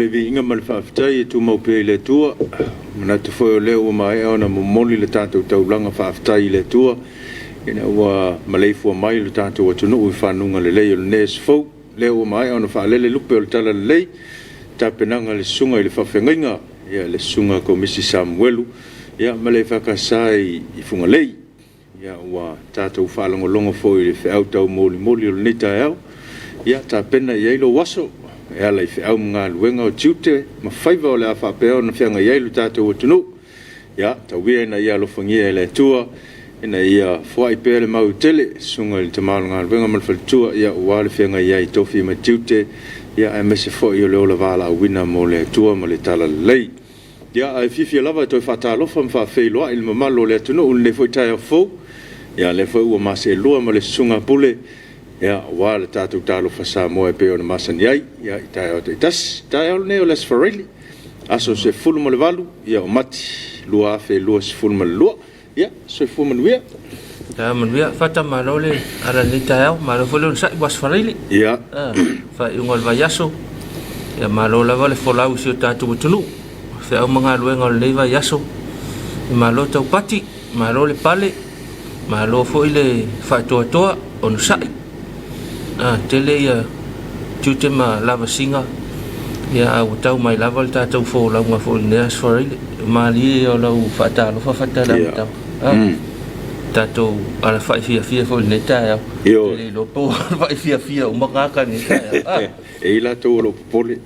le viiga ma le faafetai e tumau pea i le Atua. E manatu foi o lea ua maea ona momoli le tatou taulaga faafetai i le Atua ina ua maleifua mai lo tatou atunuu i fanuga lelei o lenei aso fou. O lea ua maea ona faalele lupe o le talalelei, tapenaga a le susuga i le faafeagaiga, le susuga Komisi Samuelu ma le EFKS i Fugalei. Ua tatou faalogologo foi i le feau taumolimoli o lenei taeao, ia tapena i ai lou aso e ala i feau ma galuega, o tiute ma faiva o le a faapea ona feagai ai lo tatou atunuu. Ia tau ia ina ia alofagia e le Atua ina ia foai pea le malu tele i le susuga i le tama o le galuega ma le faletua aua le feagai ai i tofi ma tiute, aemaise foi o le ola valaauina mo le Atua ma le talalelei. Ia, ae fiafia lava e toe faatalofa ma faafeiloai i le mamalu o le atunuu i lenei foi taeao fou. Ia, o lea foi ua ma seelua ma le susuga Pule, aua le tatou Talofa Samoa e pei ona masani ai i taeao taitasi. O le taeao lenei o le Aso Faraile, aso 18 o Mati 2022. Ia, soifua manuia. Taeao manuia. Fata, malo le ala i lenei taeao, malo foi le onosai ua Aso Faraile. Faaiuga o le vaiaso. Ia malo lava le folau i si o tatou atunuu. Feau ma galuega o lenei vaiaso. Malo taupati, malo le pale, malo foi le faatoatoa, onosai. Tele ia tiute ma lavasiga, ia a ua tau mai lava le tatou folauga foi i lenei Aso Faraile. Malie ia o lau faatalofa Fata i le amataga. Tatou alafai fiafia foi i lenei taeao. Ioe. Ou te le iloa po o alafai fiafia uma tagata i lenei taeao. E i ai latou o lo o popole.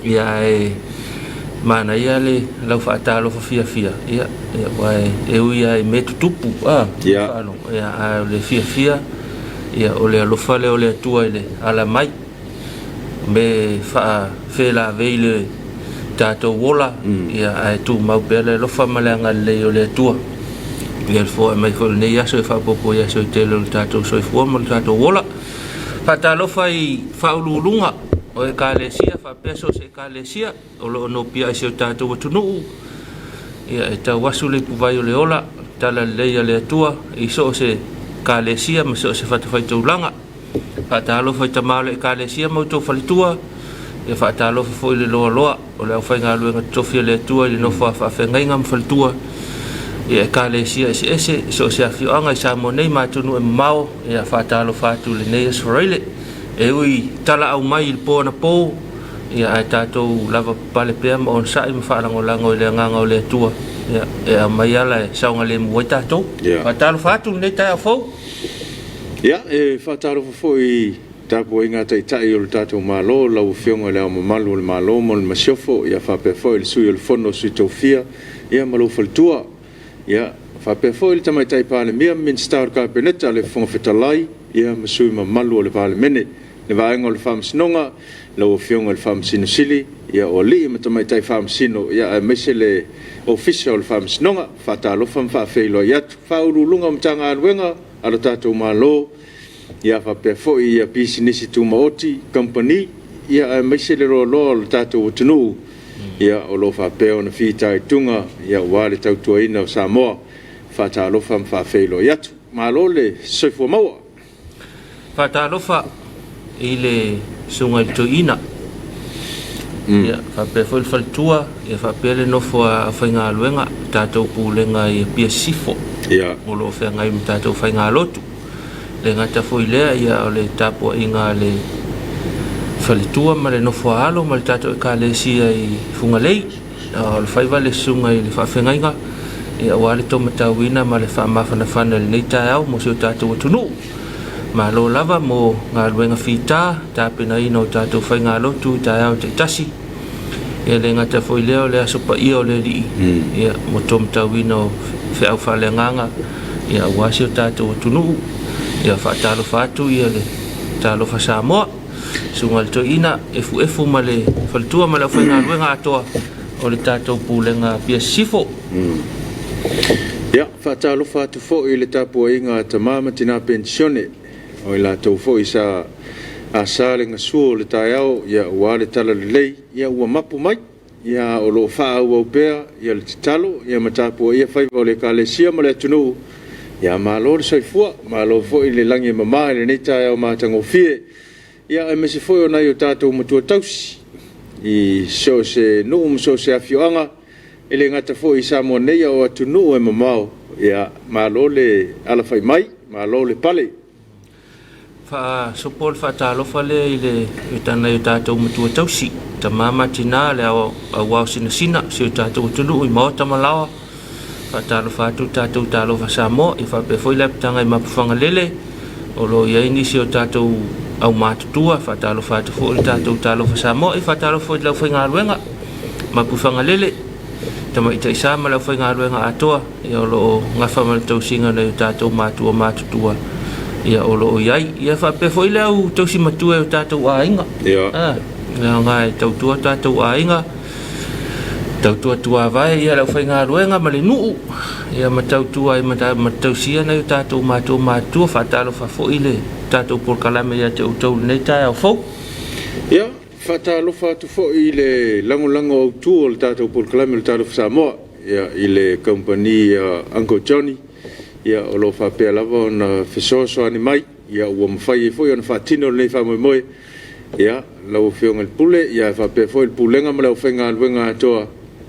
Ia ae manaia le lau faatalofa fiafia, ia aua e ui lava i mea tutupu, ia ae o le fiafia, ia o le alofa lea o le Atua i le ala mai, me faafelavei i le tatou ola, ia ae tumau pea le alofa ma le agalelei o le Atua. Ia le foai mai foi i lenei aso e faaopoopo i aso e tele o le tatou soifua ma le tatou ola. Faatalofa i faauluuluga o Ekalesia faapea so o se Ekalesia o lo o nopiai i si o tatou atunuu. Ia e tau asu le ipuvai o le ola, talalelei a le Atua i so o se Ekalesia ma so o se fatafaitaulaga. Faatalofa i tama o le Ekalesia ma outou faletua. Ia faatalofa foi i le loaloa o le aufaigaluega totofi a le Atua i le nofo a faafeagaiga ma faletua i Ekalesia eseese i so o se afioaga i Samoa nei ma atunuu e mamao. Ia faatalofa atu i lenei Aso Faraile e ui talaau mai i le po anapo, ia ae tatou lava papale pea ma onosai ma faalagolago i le agaga o le Atua, ia e aumai ala e saogalemu ai tatou. Faatalofa atu i lenei taeao fou. Ia, e faatalofa foi i tapuaiga a Taitai o le tatou Malo, lau Afioga i Le Ao Mamalu o le Malo ma le Masiofo, ia faapea foi le Sui o le Fono a Sui Tofia, ia ma lou faletua. Ia faapea foi le Tamaitai Palemia ma Minisita o le Kapeneta, le Fofoga Fetalai, ia ma sui usufono mamalu o le Palemene. Le Vaega o le Faamasinoga, lau Afioga i le Faamasino Sili, ia o alii ma tamaitai Faamasino, ia aemaise le Ofisa o le Faamasinoga. Faatalofa ma faafeiloai atu. Ofisa Sili o Pulega o Matagaluega a lo tatou Malo, ia faapea foi pisinisi tumaoti, kamupani, aemaise le loaloa o le tatou atunuu o lo o faapea ona fitaituga aua le tautuaina o Samoa. Faatalofa ma faafeiloai atu. Malo le soifua maua. Faatalofa i le susuga i le toeaina, ia faapea foi le faletua, ia faapea le nofo a aufaigaluega, tatou pulega i Apia Sisifo, o lo o feagai ma tatou faigalotu. Le gata foi i lea, ia o le tapuaiga a le faletua ma le nofo a alo ma le tatou Ekalesia i Fugalei, o le faiva le susuga i le faafeagaiga, ia aua le taumatauina ma le faamafanafana i lenei taeao mo si o tatou atunuu. Malo lava mo galuega fita, tapenaina o tatou faigalotu i taeao taitasi. Ia le gata foi lea o le aso paia o le Alii, ia mo taumatauina o feau faaleagaga, ia aua si o tatou atunuu. Ia faatalofa atu ia le talofa Samoa, susuga i le toeaina efuefu ma le faletua ma le aufaigaluega atoa o le tatou pulega Apia Sisifo. Ia, faatalofa atu foi i le tapuaiga a tama ma tina penisione, o i latou foi sa asa le gasua o le taeao aua le talalelei ua mapu mai, a o lo o faaauau pea le tatalo ma tapuaia faiva o le Ekalesia ma le atunuu. Ia malo le soifua, malo foi le lagi e mama i lenei taeao matagofie, aemaise foi o nai o tatou matua tausi. i so o se nuu ma so o se afioaga, e le gata foi i Samoa nei a o atunuu e mamao. Ia, malo le alafai mai, malo le pale. Faasopo le faatalofa lea i le nai o tatou matua tausi, tama ma tina, le auao sinasina, si o tatou atunuu i maota ma laoa. Faatalofa atu le tatou Talofa Samoa, ia faapea foi le apitaga i Mapuifagalele, o lo o i ai nisi o tatou aumatutua. Faatalofa atu foi le tatou Talofa Samoa, ia faatalofa foi i le aufaigaluega Mapuifagalele, Tamaitai Sa ma le aufaigaluega atoa, ia o lo o gafa ma le tausiga o nai o tatou matua matutua, ia o lo o i ai. Ia faapea foi le au tausi matua i o tatou aiga. Ia. Leaga e tautua tatou aiga, tautua tuavae ia le aufaigaluega ma le nuu, ia ma tautua ai ma tausia nai o tatou matua matutua. Faatalofa foi le tatou polokalame ia te outou i lenei taeao fou. Ia, faatalofa atu foi i le lagolago autu o le tatou polokalame o le Talofa Samoa, ia, i le kamupani a Uncle Johnny, ia, o lo o faapea lava ona fesoasoani mai, ia, ua mafai ai foi ona faatino lenei faamoemoe. Ia, lau Afioga i le Pule, ia, faapea foi le Pulega ma le aufaigaluega atoa,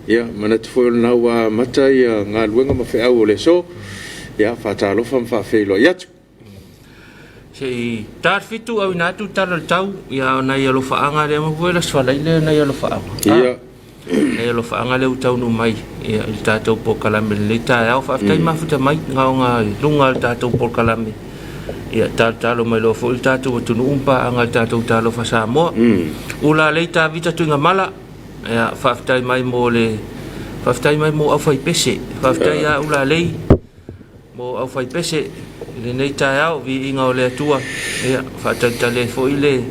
ia, manatu foi o lena ua amata ia galuega ma feau o le aso. Ia, faatalofa ma faafeiloai atu. Se i ta le 7 auina atu le tala o le tau, ia o nai alofaaga lea ma foi le Aso Faraile nai alofaaga. Ia. Nai alofaaga lea ua taunuu mai ia, i le tatou polokalame i lenei taeao. Faafetai mafuta mai gaoga i luga o le tatou polokalame. Ia talotalo mai loa foi le tatou atunuu ma paaga i le tatou Talofa Samoa. Ula lei Tavita Tuigamala, ia, faafetai mai mo le faafetai mai mo aufaipese. Faafetai ia Ula lei mo aufaipese i lenei taeao, viiga o le Atua. Ia, faatalitali ai foi le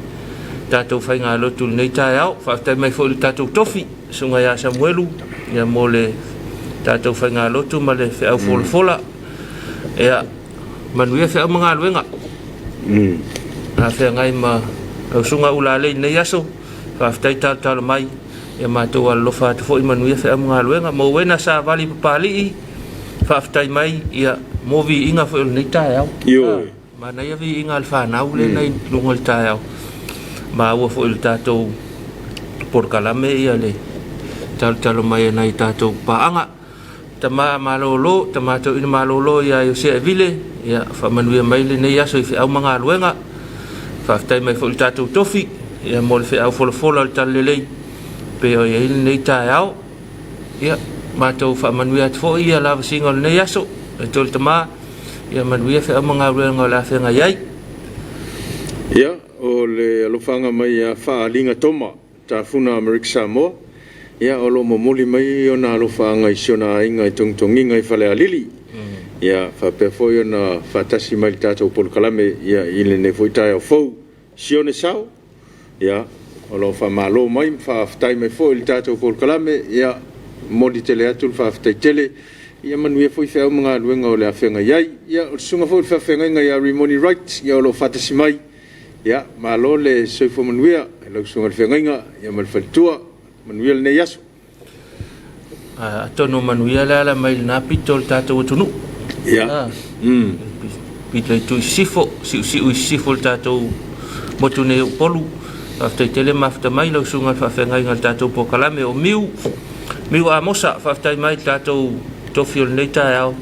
tatou faigalotu i lenei taeao. Faafetai mai foi i le tatou tofi, Susuga ia Samuelu, ia, mo le tatou faigalotu ma le feau folafola. Ia, manuia feau ma galuega. A feagai ma lau Susuga Ulalei i lenei aso, faafetai talotalo mai. Ia matou alolofa atu foi, manuia feau ma galuega. Mo wena savali Papalii, faafetai mai ia mo viiga foi o lenei taeao. Ioe. Manaia viiga a le fanau lea nai luga o le taeao. Maua foi i le tatou polokalame ia le talotalo mai a nai tatou paaga. Tama malolo, tama toeaina malolo ia Iosia Evile, ia faamanuia mai lenei aso i feau ma galuega. Faafetai mai foi i le tatou tofi, ia mo le feau folafola o le talalelei pei o i ai lenei taeao. Ia, matou faamanuia atu foi ia lavasiga o lenei aso. E tolu tama, ia manuia feau ma galuega o le a feagai ai. Ia, o le alofaga mai ia Faaaliga Toma, Tafuna Amerika Samoa, ia o lo o momoli mai ona alofaaga i si ona aiga i Togitogiga i Falealili. Ia faapea foi ona faatasi mai le tatou polokalame ia i lenei foi taeao fou. Sione Sao, ia o lo o faamalo mai ma faafetai mai foi i le tatou polokalame, ia momoli tele atu le faafetai tele. Ia manuia foi feau ma galuega o le a feagai ai. Ia o le susuga foi i le faafeagaiga ia Rimoni Wright, ia o lo o faatasi mai. Ia, malo le soifua manuia i lau susuga i le feagaiga ia ma le faletua. Manuia lenei aso. Atonu manuia le ala mai lena pito o le tatou atunuu. Ia. Pito i itu i sisifo, siusiu i sisifo o le tatou motu nei o Upolu. Faafetai tele mafuta mai lau susuga i le faafeagaiga o le tatou polokalame o Miu. Miu Amosa, faafetai mai i le tatou tofi o lenei taeao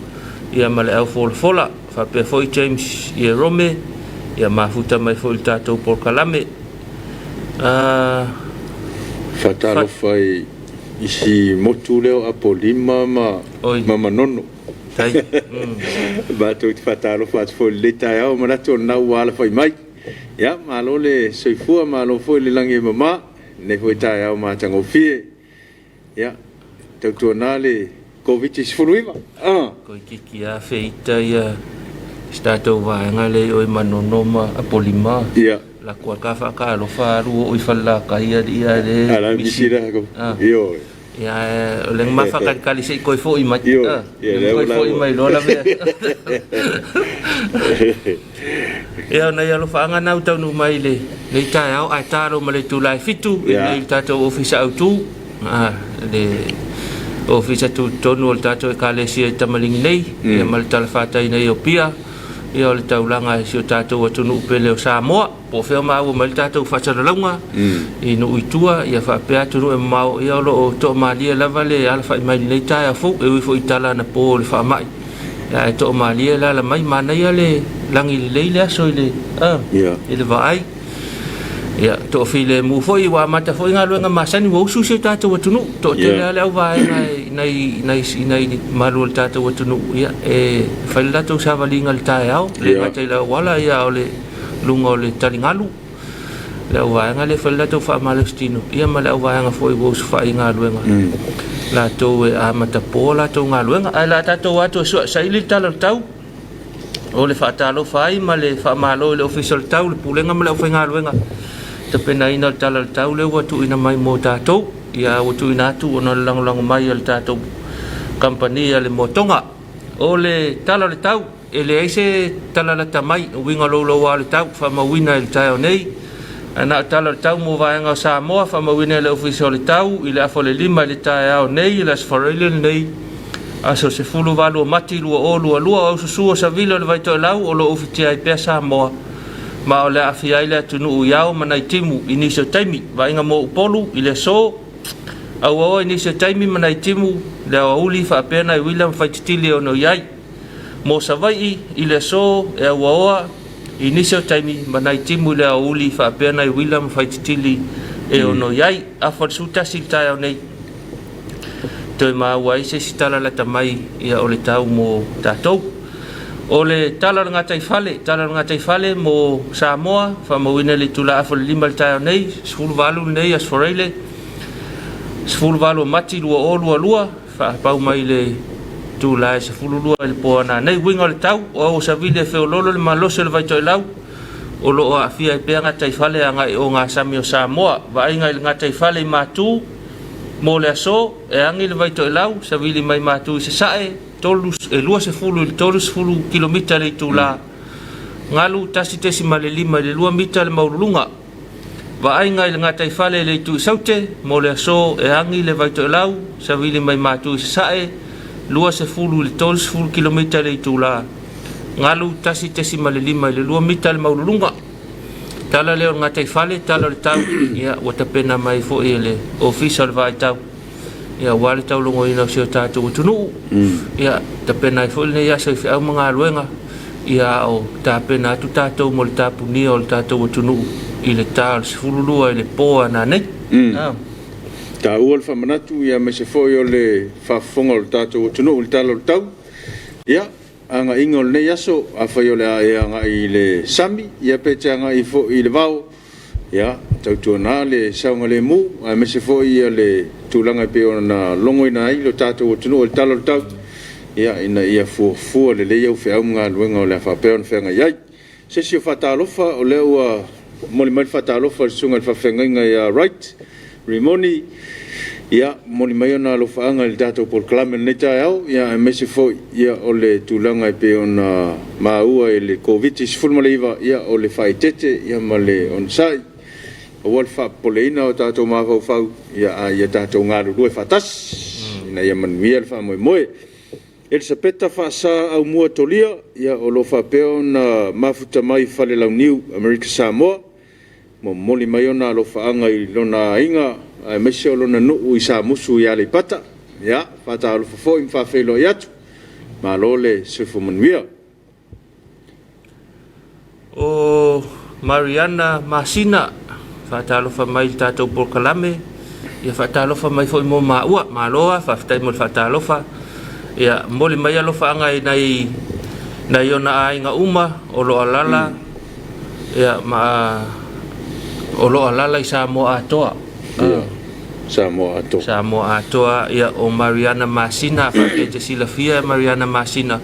ia ma le au folafola. Faapea foi James Ierome, ia mafuta mai foi i le tatou polokalame. Faatalofa i isi motu lea o Apolima ma Manono. Matou te faatalofa atu foi i lenei taeao, manatu o lena ua alafai mai. Ia, malo le soifua, malo foi le lagi e mama i lenei foi taeao matagofie. Ia, tautuana le Koviti-19. Toeitiiti lava feita ia si tatou vaega lea i o i Manono ma Apolima. Ia. Lako atu lava faatalofa alu oo i Falelatai alii ae le Ala misi la ko. Ioe. Ia o le ma faakalikali se i toe foi mai. Ioe. Ia lea toe foi mai loa lavea. Ia o nai alofaaga na ua taunuu mai i lenei taeao ae talo ma le itula e 7 i le tatou ofisa autu. Le ofisa tutotonu o le tatou ekalesia i Tamaligi nei, ia ma le talafatai nei o Apia, ia o le taulaga i si o tatou atunuu pele o Samoa. Po o fea o maua mai le tatou faasalalauga i nuu i tua ia faapea atunuu e mamao, ia o lo o toamalie lava le alafai mai i lenei taeao fou, e ui foi i tala anapo o le faamai, ae toamalie le ala mai. Manaia le lagi lelei le aso i le, i le vaai. Ia, toafilemu foi, ua amata foi galuega masani, ua usu si o tatou atunuu. Toatele lava le auvaega i nai, nai, i nai malu o le tatou atunuu, ia, e fai le latou savaliga i le taeao, le gata i le auala, ia, a o le luga o le taligalu, le auvaega lea e fai le latou faamalositino, ia ma le auvaega foi ua usufai i galuega, latou e amata po latou galuega. Ae o le a tatou o atu e saili le tala o le tau. O le faatalofa ai ma le faamalo i le Ofisa o le Tau, le Pulega ma le aufaigaluega tapenaina o le Tala o le Tau lea ua tuuina mai mo tatou. Ia ua tuuina atu ona o le lagolago mai a le tatou kamupani a le Moatoga. O le Tala o le Tau, e leai se tala lata mai, o uiga louloua o le tau, faamauina i le taeao nei. Ae na o Tala o le Tau mo vaega o Samoa, faamauina e le Ofisa o le Tau i le afa o le 5 i le taeao nei, i le Aso Faraile lenei, Aso 18 o Mati 2022, o aususu o Savili o le Vaitoelau o lo o ufitia ai pea Samoa, ma o le a aafia ai le atunuu i ao ma nai timu i nisi o taimi, vaaiga mo Upolu i le aso, auaoa i nisi o taimi ma nai timu le aoauli faapea nai uila ma faititili e ono i ai. Mo Savai'i i le aso e auaoa i nisi o taimi ma nai timu i le aoauli faapea nai uila ma faititili e ono i ai. Afa o le 11 i le taeao nei. Toe maua ai se isi tala lata mai ia o le tau mo tatou. O le tala o le gataifale, tala o le gataifale mo Samoa, faamauina i le itula afa o le 5 i le taeao nei, 18 lenei Aso Faraile, 18 o Mati 2022, faapau mai i le itula e 12 i le po ananei. Uiga o le tau, o au o savili e feoloolo le malosi o le vaitoelau, o lo o aafia ai pea gataifale agai o gasami o Samoa. Vaaiga i le gataifale i Matu, Mo le aso, e agi le Vaitoelau, savili mai Matu i Sasae, e 20 i le 30 kilomita le itula, galu 1.5 i le 2 mita le maualuluga. Vaaiga i le gataifale i le itu i Saute, mo le aso, e agi le Vaitoelau, savili mai Matu i Sasae, 20 i le 30 kilomita le itula, galu 1.5 i le 2 mita le maualuluga. Tala lea o le gataifale, tala o le tau, ia, ua tapena mai foi e le Ofisa o le Vaai Tau, ia, aua le taulogoina o si o tatou atunuu, ia, tapena ai foi lenei aso i feau ma galuega, ia, a o tapena atu tatou mo le tapunia o le tatou atunuu i le ta o le 12 i le po a nanei. Taua le faamanatu, ia, aemaise foi o le faafofoga o le tatou atunuu i le tala o le tau. Ia, Agaiga o lenei aso, afai o le a e agai i le sami, ia pe te agai foi i le vao, ia, tautuana le saogalemu, aemaise foi ia le tulaga e pei ona logoina ai lo tatou atunuu i le tala o le tau, ia, ina ia fuafua lelei au feau ma galuega o le a faapea ona feagai ai. Se isi o faatalofa, o lea ua momoli mai le faatalofa a le susuga i le faafeagaiga ia Wright Rimoni, ia, momoli mai ona alofaaga i le tatou polokalame i lenei taeao, ia, aemaise foi ia, o le tulaga e pei ona maua i le Koviti-19, ia, o le faaeteete ia, ma le onosai, aua le faapopoleina o tatou mafaufau, ia, a ia tatou galulue faatasi ina ia manuia le faamoemoe. Elisapeta Faasa Aumua Tolia, ia, o lo o faapea ona mafuta mai i Falelauniu, Amerika Samoa. Momoli mai ona alofaaga i lona aiga aemaise o lona nuu i Samusu i Aleipata. Ia, faatalofa foi ma faafeiloai atu. Malo le soifua manuia. O Mariana Masina, faatalofa mai i le tatou polokalame, ia faatalofa mai foi mo maua. Malo a, faafetai mo le faatalofa. Ia momoli mai alofaaga i nai nai ona aiga uma o lo o alala ia ma o lo o alala i Samoa atoa. Ia, Samoa atoa. Samoa atoa, ia o Mariana Masina, afai e te silafia e Mariana Masina,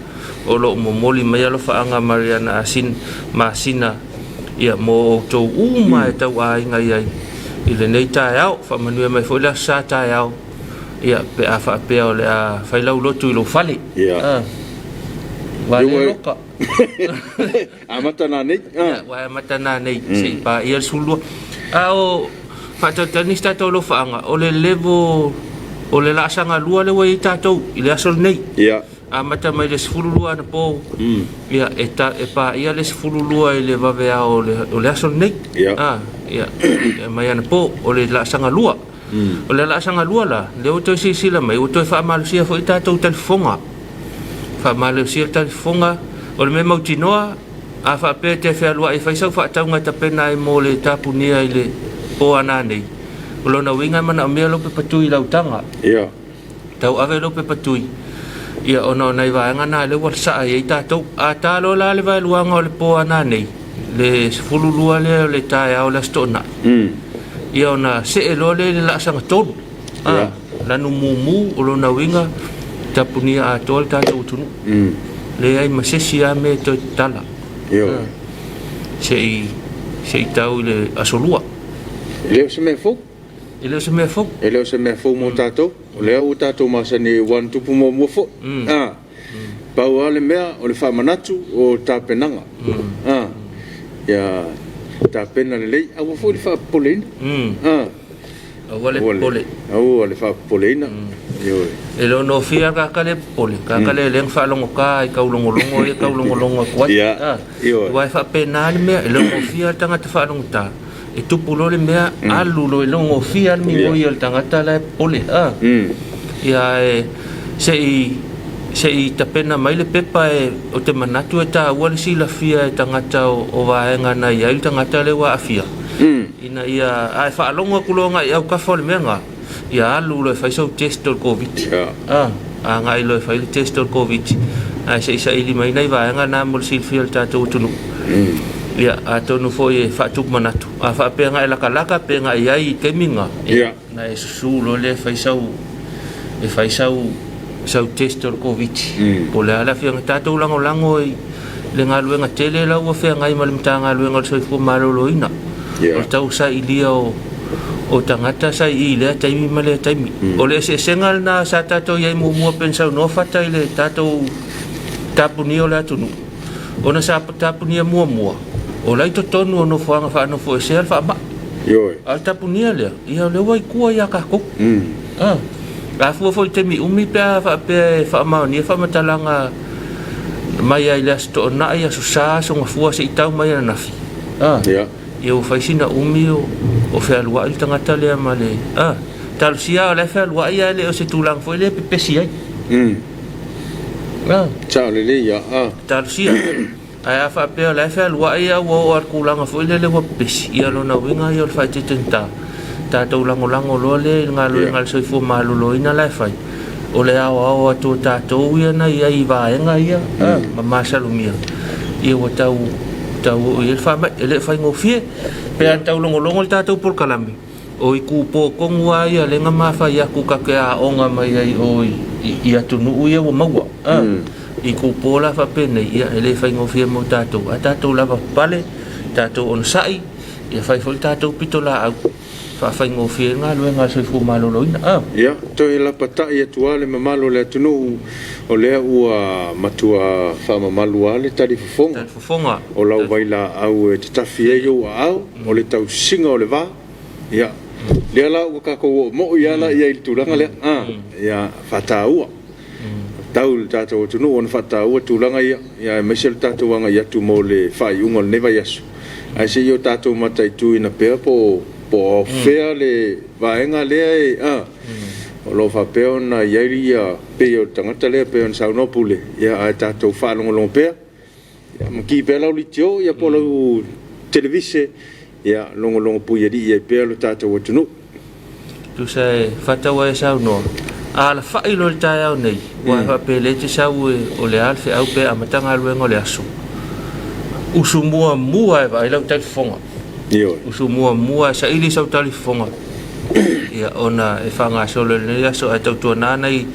O lo o momoli mai alofaaga Mariana Asin Masina ia mo outou uma e tauaiga i ai i lenei taeao. Faamanuia mai foi le Aso Sa taeao ia pe a faapea o le a fai lau lotu i lou fale. Ia. Ua le loka. Amata nanei. Ia, ua amata nanei se i paia le 12. A o faatalitali nisi tatou alofaaga, o le level o le laasaga lua lea ua i ai tatou i le aso lenei. Ia. Amata mai le 12 anapo, ia, e, ta, e paia le 12 i le vaveao o le, o le aso lenei. Ia. Ia, mai anapo, o le laasaga lua. O le laasaga lua la, lea ua toe silasila mai, ua toe faamalosia foi tatou talifofoga. Faamalosia le talifofoga, o le mea mautinoa, a faapea e te fealuai e fai sau faatauga e tapena ai mo le tapunia i le po a nanei, o lona uiga e manaomia lou pepa tui i lau taga. Ia. Tauave lou pepa tui, ia ona o nai vaega na lea ua saa i ai tatou. A ta loa la le vaeluaga o le po a nanei, le 12 lea o le taeao o le Aso Toonai, ia ona see loa lea i le laasaga tolu. Ia. Lanu mumu, o lona uiga, tapunia atoa le tatou atunuu. Leai ma se isi lava mea e toe tatala. Ioe. Se i tau i le aso lua. E le o se mea fou. E le o se mea fou. E le o se mea fou mo tatou. O lea ua tatou masani ua na tupu muamua foi. Pau lava le mea o le faamanatu o tapenaga. Ia tapena lelei, aua foi le faapopoleina. Aua le popole. Aua le faapopoleina. Ioe. E le o nofia kaka le popole, kaka le lenga faalogota i taulogologo ia taulogologo atu ai. Ia. Ioe. Aua e faapena le mea, e le o nofia le tagata faalogota, e tupu loa le mea, alu loa e le o nofia le migoi o le tagata la e popole. Ia e se i tapena mai le pepa e o te manatu e taua le silafia e tagata o vaega na i ai le tagata lea ua aafia. Ina ia a e faalogo atu loa agai i autafa o le mea lena, ia alu loa e fai sau test o le Koviti. Agai loa e fai le test o le Koviti, ae se i saili mai nai vaega na mo le silafia o le tatou atunuu. Ia, atonu foi e faatupu manatu. A faapea na e lakalaka pe na i ai i taimi na, na e susu loa lea e fai sau e fai sau sau test o le Koviti. Po o le a le aafiaga. Tatou lagolago i le galuega tele la ua feagai ma le Matagaluega o le Soifua Maloloina. O le tau sailia o tagata sa i i lea taimi ma lea taimi. O le eseesega lena sa tatou i ai muamua pe na saunoa Fata i le tatou tapunia o le atunuu. Ona sa tapunia muamua, o la i totonu o nofoaga faanofoesea le faamai. Ioe. A o le tapunia lea, ia o lea ua i tua ia tatou. A fua foi i taimi umi pe a faapea e faamaonia faamatalaga mai ai le Aso Toonai, Aso Sa, Aso Gafua se i tau mai ananafi. Ia ua fai sina umi o fealuai le tagata lea ma le talosia o la e fealuai ae le o se tulaga foi lea e pepesi ai. Sao lelei ia. Talosia. Ae a faapea o la e fealuai a ua oo lava i le tulaga foi lele ua pepesi, ia lona uiga ia o le faaeteetega tatou lagolago loa lea i le galuega a le soifua maloloina la e fai, o le aoao atu o tatou ia na i ai i vaega ia ma masalomia, ia ua tau tau oo i ai le faamai. E le o faigofie pe a taulogologo le tatou polokalame, o itupo tonu lava ia lea na mafai atu ta te aoga mai ai o i atunuu ia ua maua. Itupo la faapenei, ia e le faigofie mo tatou, ae tatou lava papale, tatou onosai, ia fai foi le tatou pitolaau faafaigofie ai le galuega a le soifua maloloina. Ia, toe lapatai atu lava le mamalu o le atunuu, o lea ua matua faamamalu lava le talifofoga. Talifofoga. O lau vailaau e tatafi ai ou aao, o le tausiga o le va. Ia, lea la ua tatou oo moi lava la i ai i le tulaga lea. Ia, faataua. Tau i le tatou atunuu ona faataua tulaga ia, ia aemaise le tatou agai atu mo le faaiuga o lenei vaiaso. Ae se i o tatou mataituina pea po o fea le vaega lea e o lo o faapea ona i ai ia pei o le tagata lea pei ona saunoa Pule, ia ae tatou faalogologo pea, ia ma ki pea lau litio ia po o lau televise, ia logologo puialii ai pea lo tatou atunuu. Tusa e fatau ai e saunoa, a alafai loa i le taeao nei, ua faapea e le te sau e o le a le feau pe amata galuega o le aso. Usu muamua e vaai lau talifofoga. Ioe. Usu muamua e saili sau talifofoga. Ia ona e faagasolo i lenei aso ae tautuana nai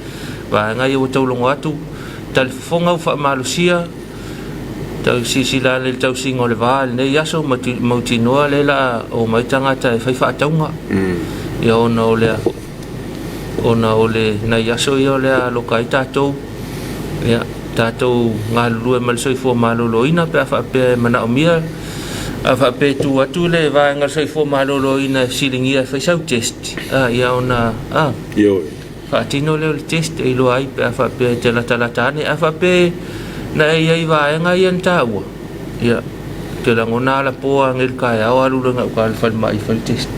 vaega ia ua taulogo atu. Talifofoga ua faamalosia, tau silasila ane i le tausiga o le va i lenei aso, mautinoa lea o le a omai tagata e fai faatauga. Ia ona o le ona o le nai aso ia o le a aloka ai tatou, ia tatou galulue ma le soifua maloloina pe a faapea e manaomia, a faapea e tu atu le vaega o le soifua maloloina e fesiligia e fai sau test, ia ona Ioe. Faatino lea o le test e iloa ai pe a faapea e te latalata ane. A faapea na e i ai i vaega ia na taua, ia, ou te lagona lava lapo a nei i le taeao alu loa i gauta i le falemai e fai le test.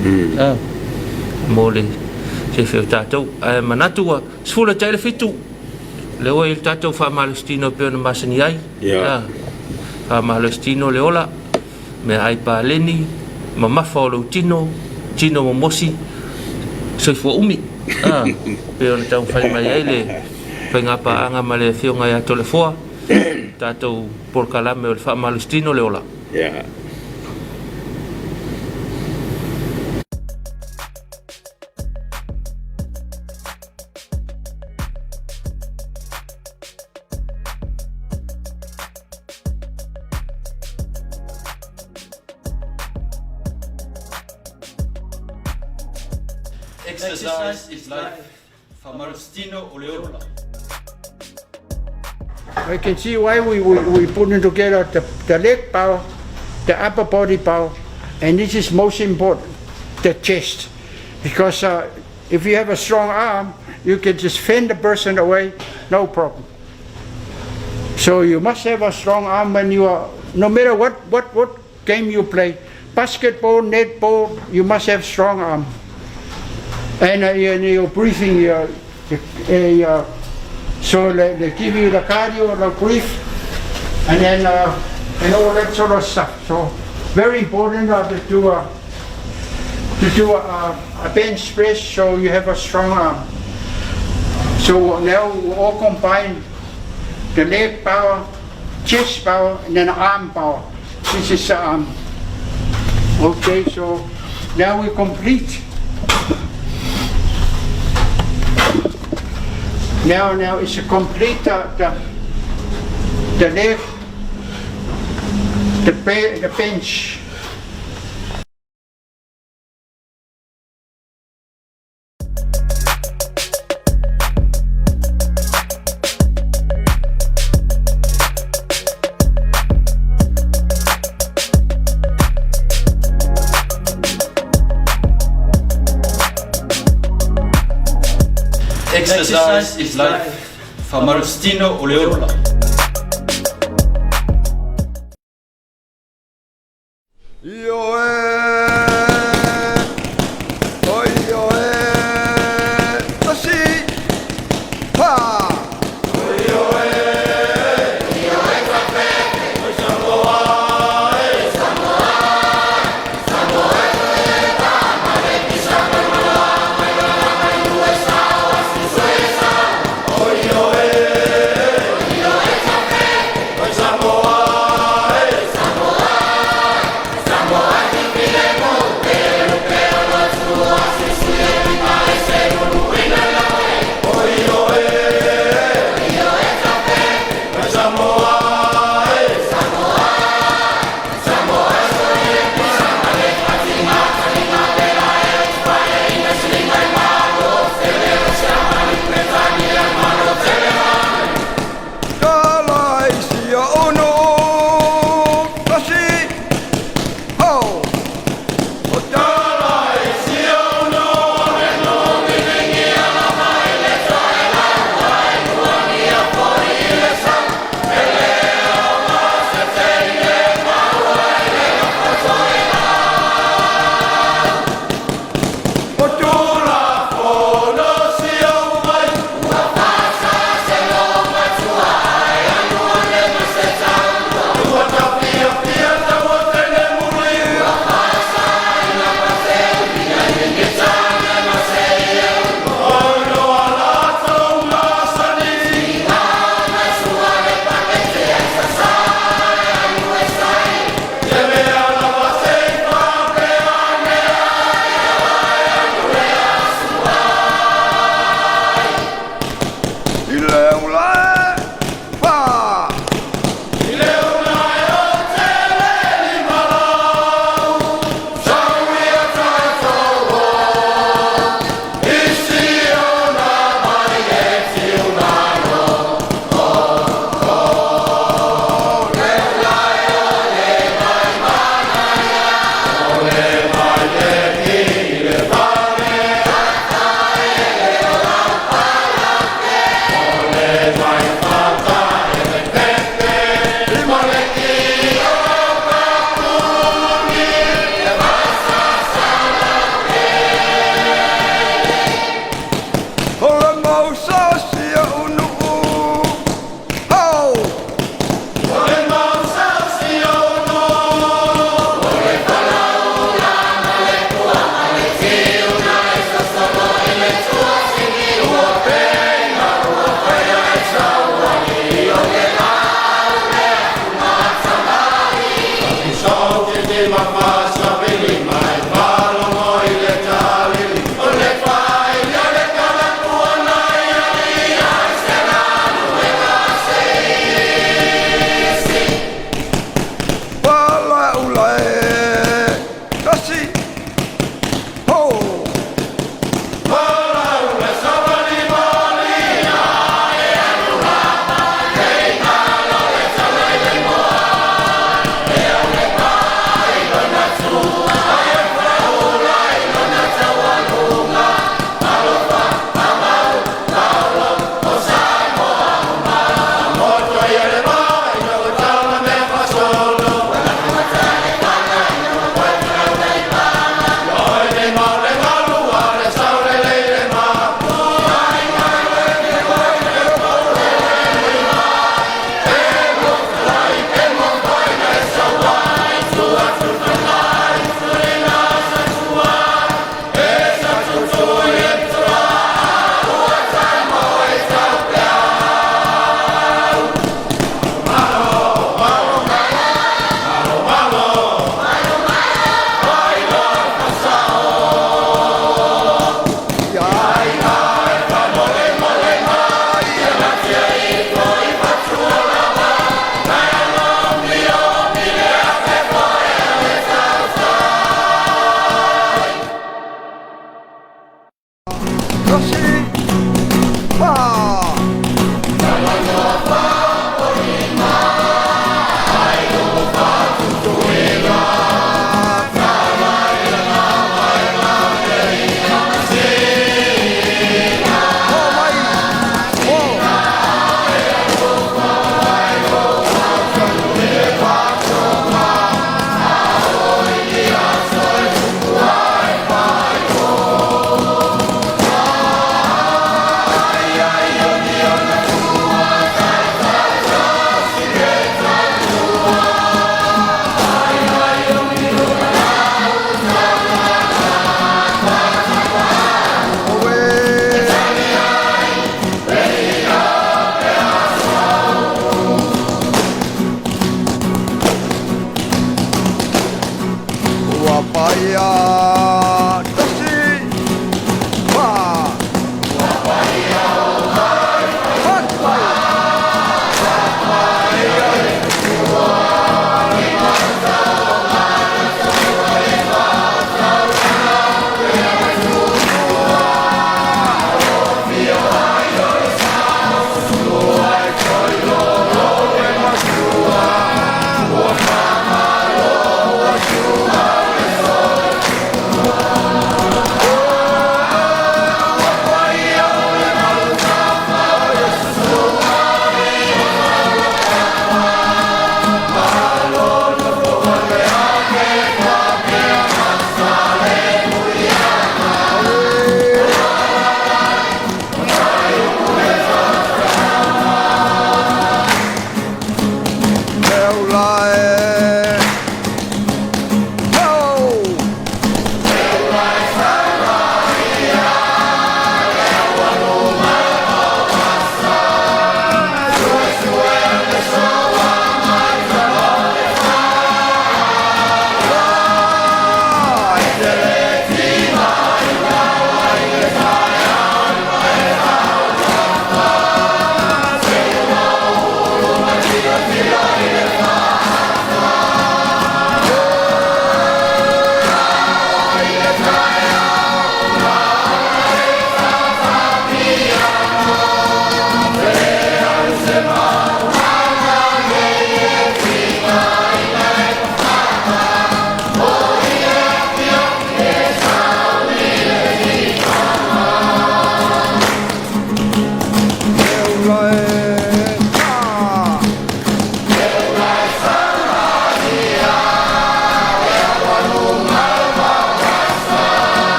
A, mo le sefe o tatou. Ae manatu ua 6:50, lea ua i ai le tatou faamalositino e pei ona masani ai. A, faamalositino le ola. Meaai paleni, mamafa o lou tino, tino momosi, soifua umi. A, pei ona taumafai mai ai le faigapaaga ma le Afioga ia Toleafoa, tatou polokalame o le faamalositino le ola. Yeah. Exercise is life. Faamalositino o le ola. I can see why we putting together the leg power, the upper body power, and this is most important, the chest. Because if you have a strong arm, you can just fend the person away, no problem. So you must have a strong arm when you are, no matter what game you play, basketball, netball, you must have strong arm. And your breathing, so they give you the cardio, the breathe, and then and all that sort of stuff. So very important to do a bench press, so you have a strong arm. So now we all combine the leg power, chest power, and then arm power. This is the arm. Okay, so now we complete. Now it's a complete the leg, the bench. Exercise is life. Faamalositino o le ola. Ioe, oi ioe, tasi, ha!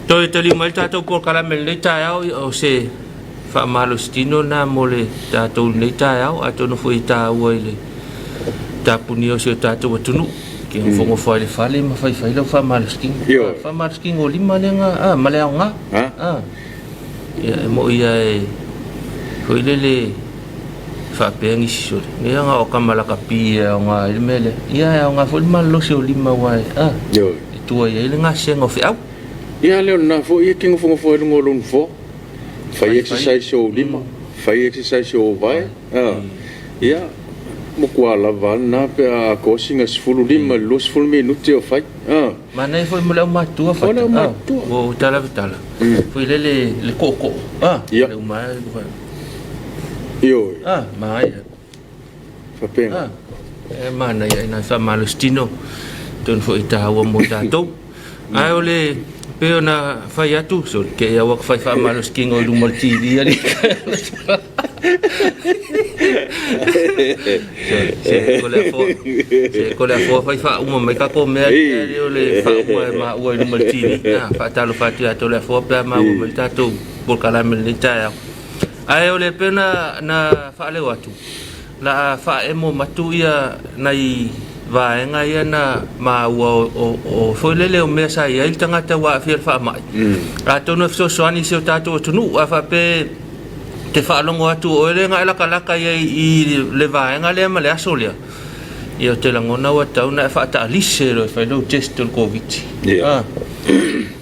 Toe taliu mai le tatou polokalame i lenei taeao, ia, o se faamalositino lena mo le tatou i lenei taeao, atonu foi e taua i le tapunia o si o tatou atunuu. Ke nofonofo ai i le fale ma faifai lau faamalositino. Ioe. Faamalositino o lima lea na, a, ma le aoga. Ha? A. Ia, e moi ia e foi lele faapea nisi sole. Ia na o ka malakapi e aoga ai le mea lea. Ia e aoga foi le malolosi o lima aua e, a, Ioe. e tua i ai le gasega o feau. Ia lea o lena foi e te nofonofo ai i luga o lou nofoa. Fai exercise o ou lima, fai exercise o ou vae. A, ia, matua lava a lena pe a atoa sina 15 i le 20 minute o fai. A. Manaia foi mo le aumatua O fata. le aumatua. Ua ou tala tala. Foi lele le tootoo. A, Ia. le uma. Ioe. A, manaia. Faapena. A, e manaia ina faamalositino tonu foi taua mo tatou. Ae o le pei ona fai atu, sorry, ke ia ua fai faamalositino i luma o le TV ali. Sorry, se ko le afoa. Se ko le afoa fai faauma mai tatou mea ali o le faauma e maua i luma o le TV. Ah, faatalofa atu ia te le afoa pe a maua mai le tatou polokalame i lenei taeao. Ae o le pei ona na faaleo atu, la a faaemo matu ia nai vaega ia na maua o foi lele o mea sa i ai le tagata ua aafia i le faamai. Atonu e fesoasoani i si o tatou atunuu, a faapea te faalogo atu o oe lea na e latalata i ai i le vaega lea ma le aso lea, ia o te lagona ua tatau ona e faataalise loa e fai lou test o le Koviti. Ia. Ah.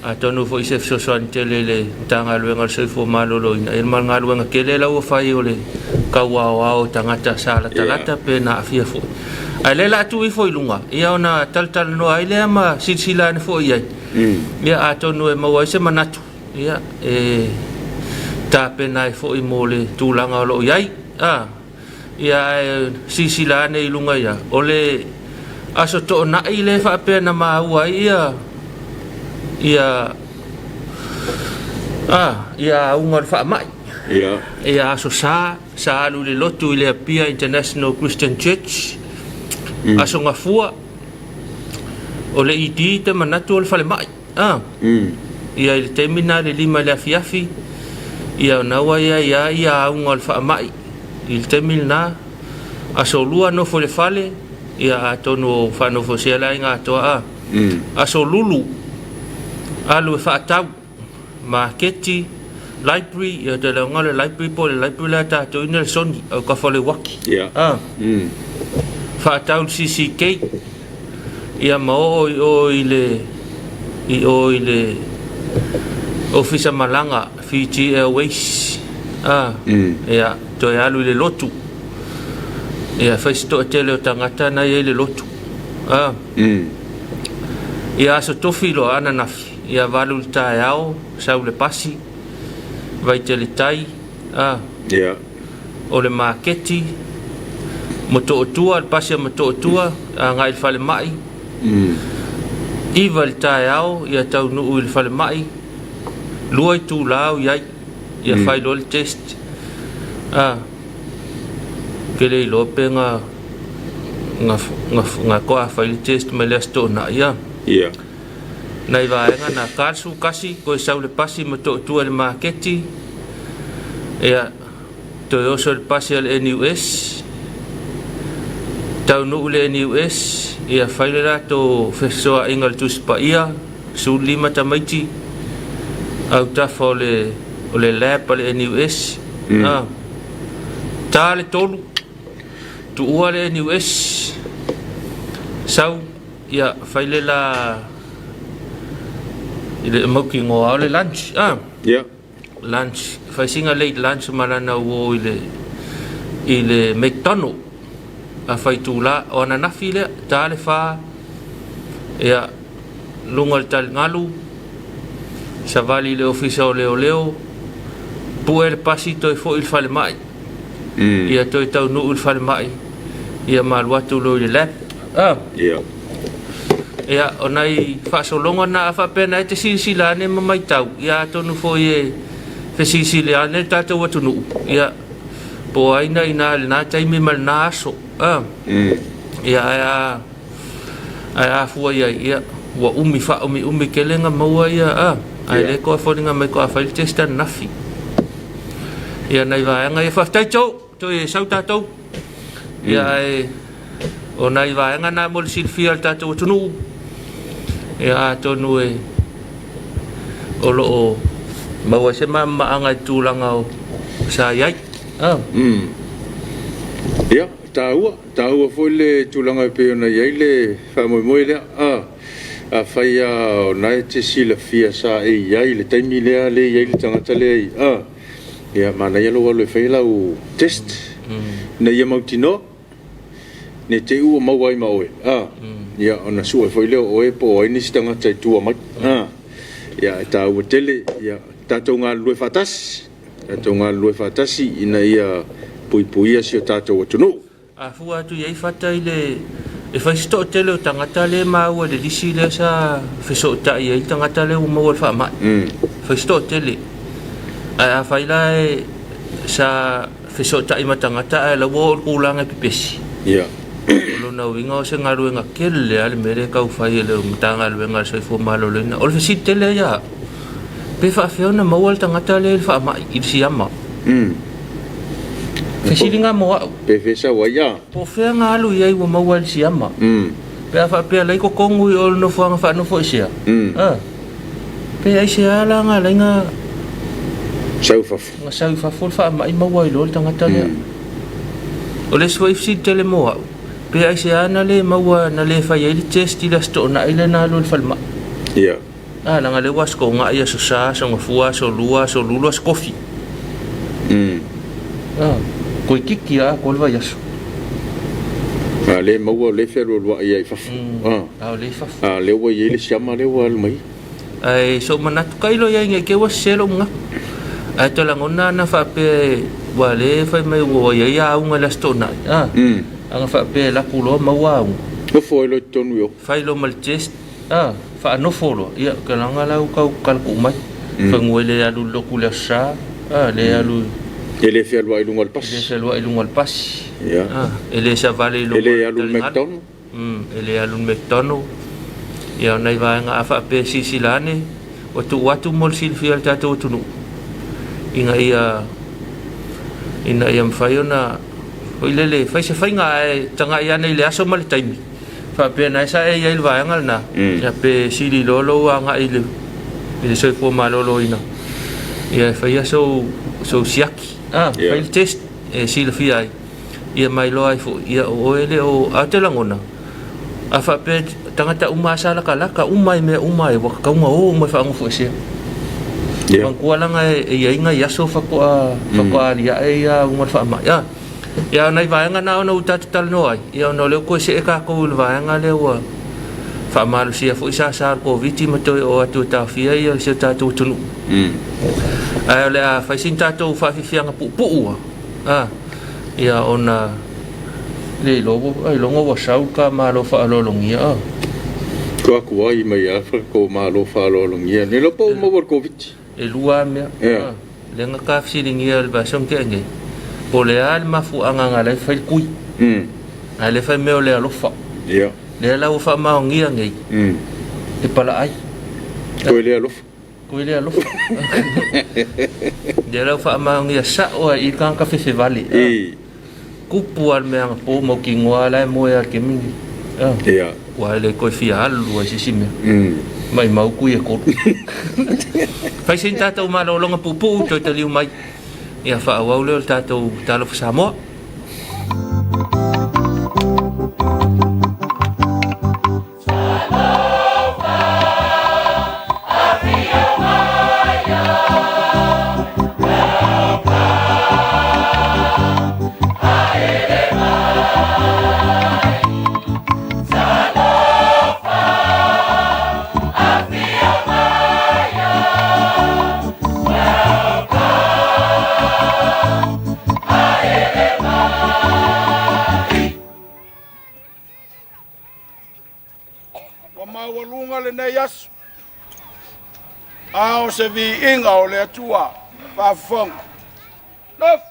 Atonu foi se fesoasoani tele i le Matagaluega o le Soifua Maloloina, ia ma le galuega tele la ua fai o le tauaoao o tagata sa latalata pe na aafia foi. Ae lea o le a tuu ifo i luga, ia ona talatalanoa ai lea ma silasila ane foi i ai. Ia atonu e maua ai se manatu, ia e tapena ai foi mo le tulaga o lo o i ai. Ah, ia ae silasila ane i luga ia, o le Aso Toonai lea faapea na maua ai ia ia ah, ia auga o le faamai. Ia. Ia Aso Sa, sa alu i le lotu i le Apia International Christian Church. Aso Gafua, o le ED te manatu o le falemai. Ah. Ia i le taimi lena i le 5 i le afiafi, ia ona ua ia ia ia auga o le faamai i le taimi lena. Aso Lua nofo i le fale, ia atonu o faanofosia le aiga atoa a. Aso Lulu, alu e faatau, maketi, library, ia te leaga o le library po o le library la tatou ina le Sony, au kafa o le uaki. Ia. A. Faatau le CCK, ia ma oo i o i le i o i le ofisa malaga Fiji Airways. A. Ia, toe alu i le lotu. Ia, fai se toatele o tagata na i ai le lotu. A. Ia, Aso Tofi loa ananafi. Ia, 8 i le taeao, sau le pasi, Vaitele Tai. A. Ia. O le maketi, Motootua, le pasi a Motootua, agai i le falemai. 9 i le taeao, ia taunuu i le falemai, 2 itula o i ai, ia fai loa le test. A, ke le iloa pe na na na na toa fai le test mai le Aso Toonai, a. Ia. Nai vaega na 41 toe sau le pasi Motootua i le maketi, ia toe oso i le pasi a le NUS, taunuu le NUS, ia fai le latou fesoaaiga i le Tusi Paia, 15 tamaiti, autafa o le o le lab a le NUS, a, ta le 3, tuua le NUS, sau, ia fai le la i le mautinoa o le lunch, a. Ia. Lunch, fai sina late lunch ma lana uo i le i le McDonald a fai tula o ananafi lea, ta le 4, ia luga o le taligalu, savali i le ofisa o leoleo, pue le pasi toe foi i le falemai. Ia toe taunuu i le falemai, ia ma alu atu loa i le lab. Ah. Ia. Ia, o nai faasologa na a faapea na e te silasila ane ma matau, ia atonu foi e fesilisili ane le tatou atunuu, ia, po o ai na ina i lena taimi ma lena aso. Ah. Ia, ae a, ae a fua i ai, ia, ua umi faaumiumi tele na maua ia, ah. Ae le koa foliga mai koa fai le test ananafi. Ia nai vaega ia faafetai Joe, toe sau tatou. Ia ae o nai vaega na mo le silafia o le tatou atunuu. Ia atonu e o lo o maua ai se malamalamaaga i tulaga o sa i ai. Ah. Ia, taua, taua foi le tulaga e pei ona i ai le faamoemoe lea. Ah, afai lava o na e te silafia sa e i ai i le taimi lea le i ai le tagata lea i ah, ia manaia lou alu e fai lau test ina ia mautinoa ne i te i ua maua ai ma oe. Ah, ia ona sue foi lea o oe po o ai nisi tagata i tua mai. Ah, ia e taua tele, ia tatou galulue faatasi, tatou galulue faatasi ina ia puipuia si o tatou atunuu. A fua atu i ai fata i le e fai se toatele o tagata lea e maua i le lisi lea sa fesootai ai le tagata lea ua maua i le faamai. Fai se toatele. Ae afai la e sa fesootai ma tagata ae la ua oo i le tulaga e pepesi. O lona uiga o se galuega tele lava le mea lea e tau fai e le Matagaluega a le Soifua Maloloina. O le fesili tele ia au, pe faafefea ona maua le tagata lea i le faamai i le siama? Fesiliga mo au. Pe fea sau ai a? Po o fea na alu i ai ua maua ai le siama? Pe a faapea la i totonu i o le nofoaga faanofoesea? A. Pe aisea la na alai na Sau i fafo. Na sau i fafo le faamai maua ai loa le tagata lea. O le isi foi fesili tele mo au, pe aisea na le maua na le fai ai le test i le Aso Toonai lea na alu ai i le falemai? Ia. A, leaga lea ua Aso Toonai, Aso Sa, Aso Gafua, Aso Lua, Aso Lulu, Aso Tofi. A, toeitiiti lava atoa le vaiaso. A lea e maua o lea e fealualuai ai i fafo. A o lea i fafo. A lea ua i ai le siama lea ua alu mai. Ae sou manatu tailo i ai nei te ua sese lou manatu. Ae toe lagona ana faapea ua le fai mai ua i ai auga i le Aso Toonai. A, ana faapea e laku loa maua auga. Nofo ai loa i totonu i o. Fai loa ma le test. A, faanofo loa, ia, ke laga la ua tau talatuu mai. Fanua e le alu i le lotu i le Aso Sa, a, le alu i. E le fealuai i luga o le pasi. E le fealuai i luga o le pasi. Ia. A, e le savali i luga o le. E le alu i le McDonald. E le alu i le McDonald. Ia, o nai vaega a faapea e silasila ane, ua tuu atu mo le silafia e le tatou atunuu, ina ia, ina ia mafai ona, foi lele, fai se faiga ae tagai ane i le aso ma le taimi. Faapea na sa e i ai le vaega lena, ia pe sili loa lou agai i le, i le soifua maloloina, ia e faia sou, sou siaki, ah, fai le test e silafia ai, ia ma iloa ai foi, ia o oe le o, a o te lagona, a faapea tagata uma lava sa latalata uma i mea uma ai, ua tatau ona o uma e faanofoesea. Manatua leaga e i ai nai aso faatoa, faatoa aliae ia auga o le faamai, ah. Ia, o nai vaega na ona ua tatou talanoa ai, ia ona o lea ua toe see tatou i le vaega lea ua faamalosia foi sasa o le Koviti ma toe oo atu e taofia ia si o tatou atunuu. Ae o le a fai sina tatou faafiafiaga puupuu lava, ia ona le iloa, ailoga ua sau ka Malo faaaloalogia. Tua atu ai mai afa ko Malo faaaloalogia. Ne iloa po ua maua i le Koviti. E lua lava mea. Lea na ta fesiligia e le vaiaso na tea nei, po o le a le mafuaaga na ala ai fai le tui. Ae le fai mea o le alofa. Lea la ua faamaonia nei, e palaai. Toe le alofa. Toe le alofa. Lea la ua faamaonia sao lava i i le tagata fefevale. Tupu lava le mea anapo mautinoa la e moe lava i le taimi lenei. Aua e le toe fia alu lava i se isi mea. Maimau tui e tolu. Fai sina tatou malologa puupuu toe taliu mai. Ia faaauau lea o le tatou Talofa Samoa. Ua maualuga lenei aso, a o se viiga o le Atua faafofoga. Nofo!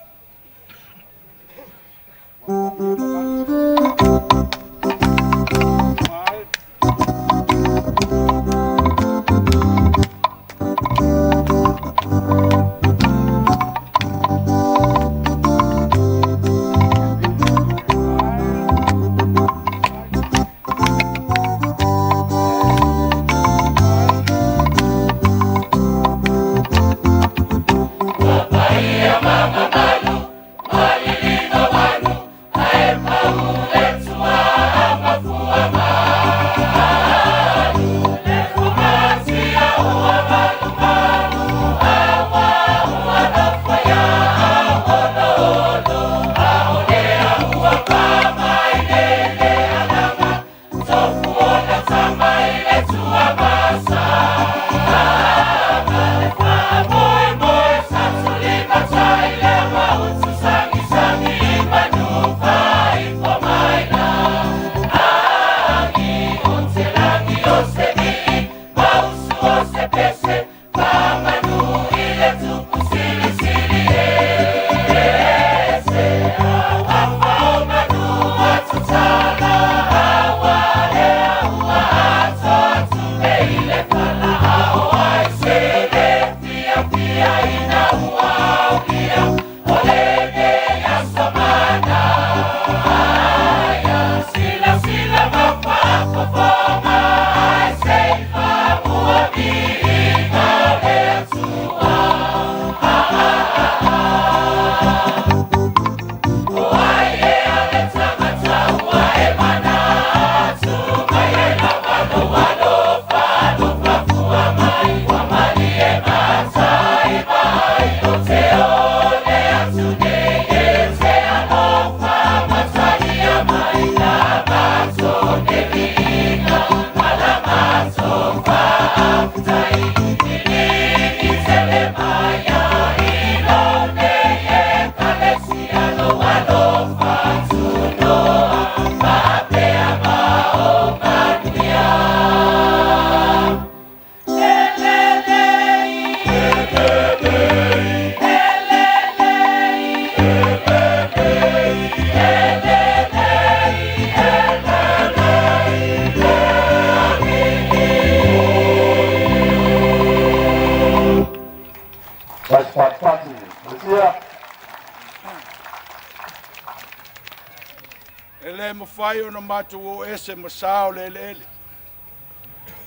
E le mafai ona matou o ese ma sa o le eleele,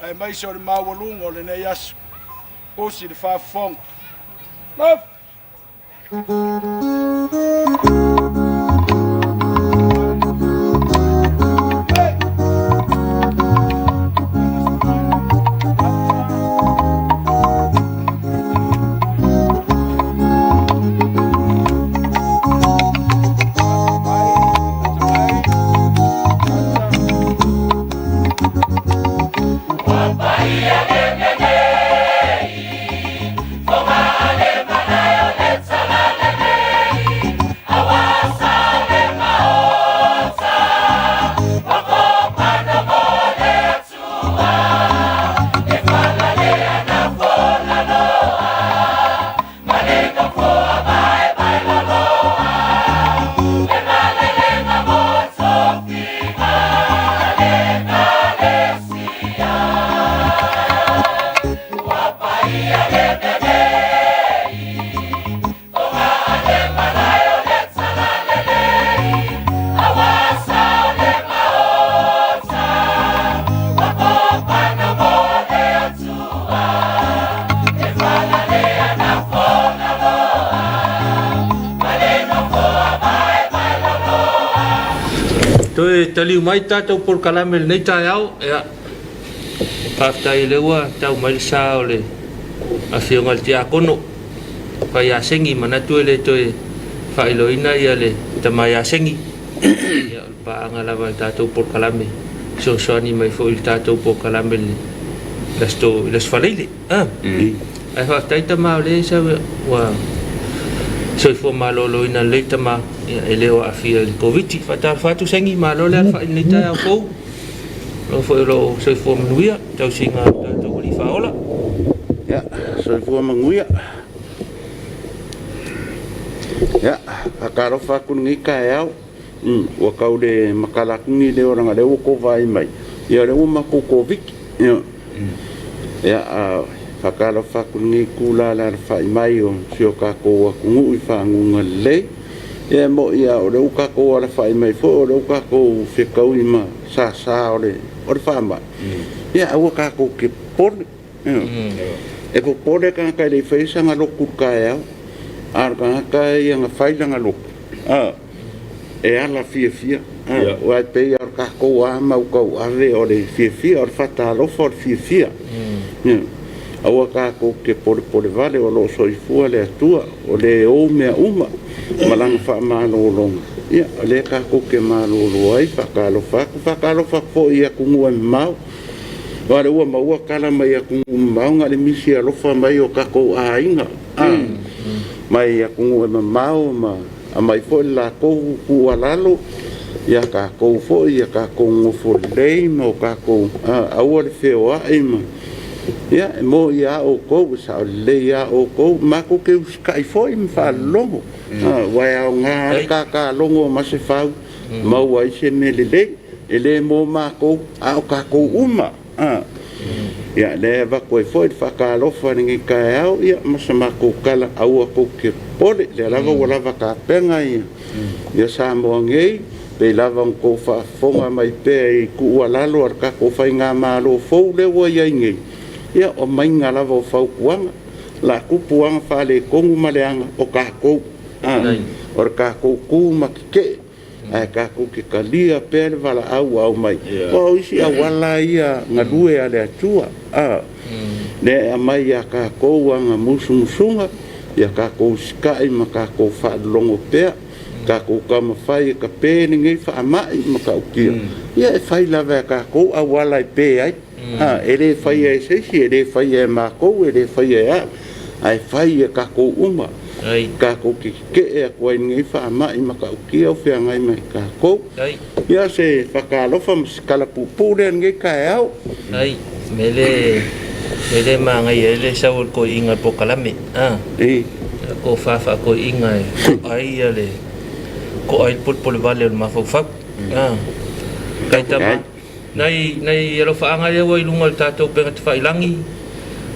aemaise o le maualuga o lenei aso. Pusi le faafofoga. Love! Toe taliu mai tatou polokalame i lenei taeao, ia, faafetai o lea ua tau mai le sa o le Afioga i le Tiakono Faiasegi, manatu e le toe faailoaina ia le tama ia Segi, ia, o le paaga lava i le tatou polokalame, fesoasoani mai foi i le tatou polokalame i le Aso Faraile. Ae faafetai tama o lea sa ua soifua maloloina lelei tama e le o aafia i le Koviti. Faatalofa atu Segi, malo le alafai i lenei taeao fou. O lo foi o lo o soifua manuia tausiga a lo tatou Alii Faaola. Ia, soifua manuia. Ia, faatalofa atu i lenei taeao. Ua tau le matala atu ni leo leaga o lea ua outou vaai mai, ia o lea ua matou Koviti. Ia, a faatalofa atu i lenei itula i le alafai mai o si o tatou atunuu i faguga lelei. Ia e moni lava o lea ua tatou alafai mai foi o lea ua tatou fetaui ma sasa o le faamai, ia aua tatou te popole. E popole le tagata e le i faia sana lotu i le taeao, a o le tagata ia na fai lana lotu, e ala fiafia. Aua e pei lava o le tatou lava mau tauave o le fiafia, o le faatalofa o le fiafia. Aua tatou te polepole vale o lo o soifua le Atua, o le ou mea uma ma Lana faamalologa, ia o lea tatou te malolo ai. Faatalofa atu. Faatalofa atu foi i atunuu e mamao, aua o lea ua maua tala mai atunuu mamao na o le misi alofa mai o tatou aiga mai atunuu e mamao ma aumai foi le latou tuualalo ia tatou foi ia tatou nonofo lelei ma o tatou aua le feoai ma ia e moni lava outou e sao lelei lava outou matou te usitai foi ma faalologo aua e aoga lava le tata logo ma se fau maua ai se mea lelei e le mo matou a o tatou uma. Ia, lea e avatu ai foi le faatalofa i lenei taeao, ia, ma se matou tala, aua tou te popole, o lea lava ua lava tapena ia Samoa nei, pei lava ona outou faafofoga mai pea i tuualalo a le tatou faigamalo fou lea ua i ai nei, ia, o aumaiga lava o fautuaga, o le a tupu aga faaletonu ma leaga, o tatou, o le tatou tu ma tetee. Ae tatou te talia pea le valaau ua aumai, aua o isi auala ia galue a le Atua, lea e aumai ia tatou ana musumusuga, ia tatou usitai ma tatou faalologo pea, tatou taumafai e tape lenei faamai matautia, ia e fai lava e tatou auala e pe ai. E le faia e se isi, e le faia e matou, e le faia e au, ae fai e tatou uma. Tatou te tetee atu ai i lenei faamai matautia o feagai ma tatou. Ia se faatalofa ma se tala puupuu lea i lenei taeao. Ai, me le me le magaia ai le sau o le toeaina i le polokalame. Ko fa faatoeaina e to'a ai ia le to'a ai le polepolevale o le mafaufau. Kai tama. Nai nai alofaaga ia ua i luga o le tatou upega tafailagi,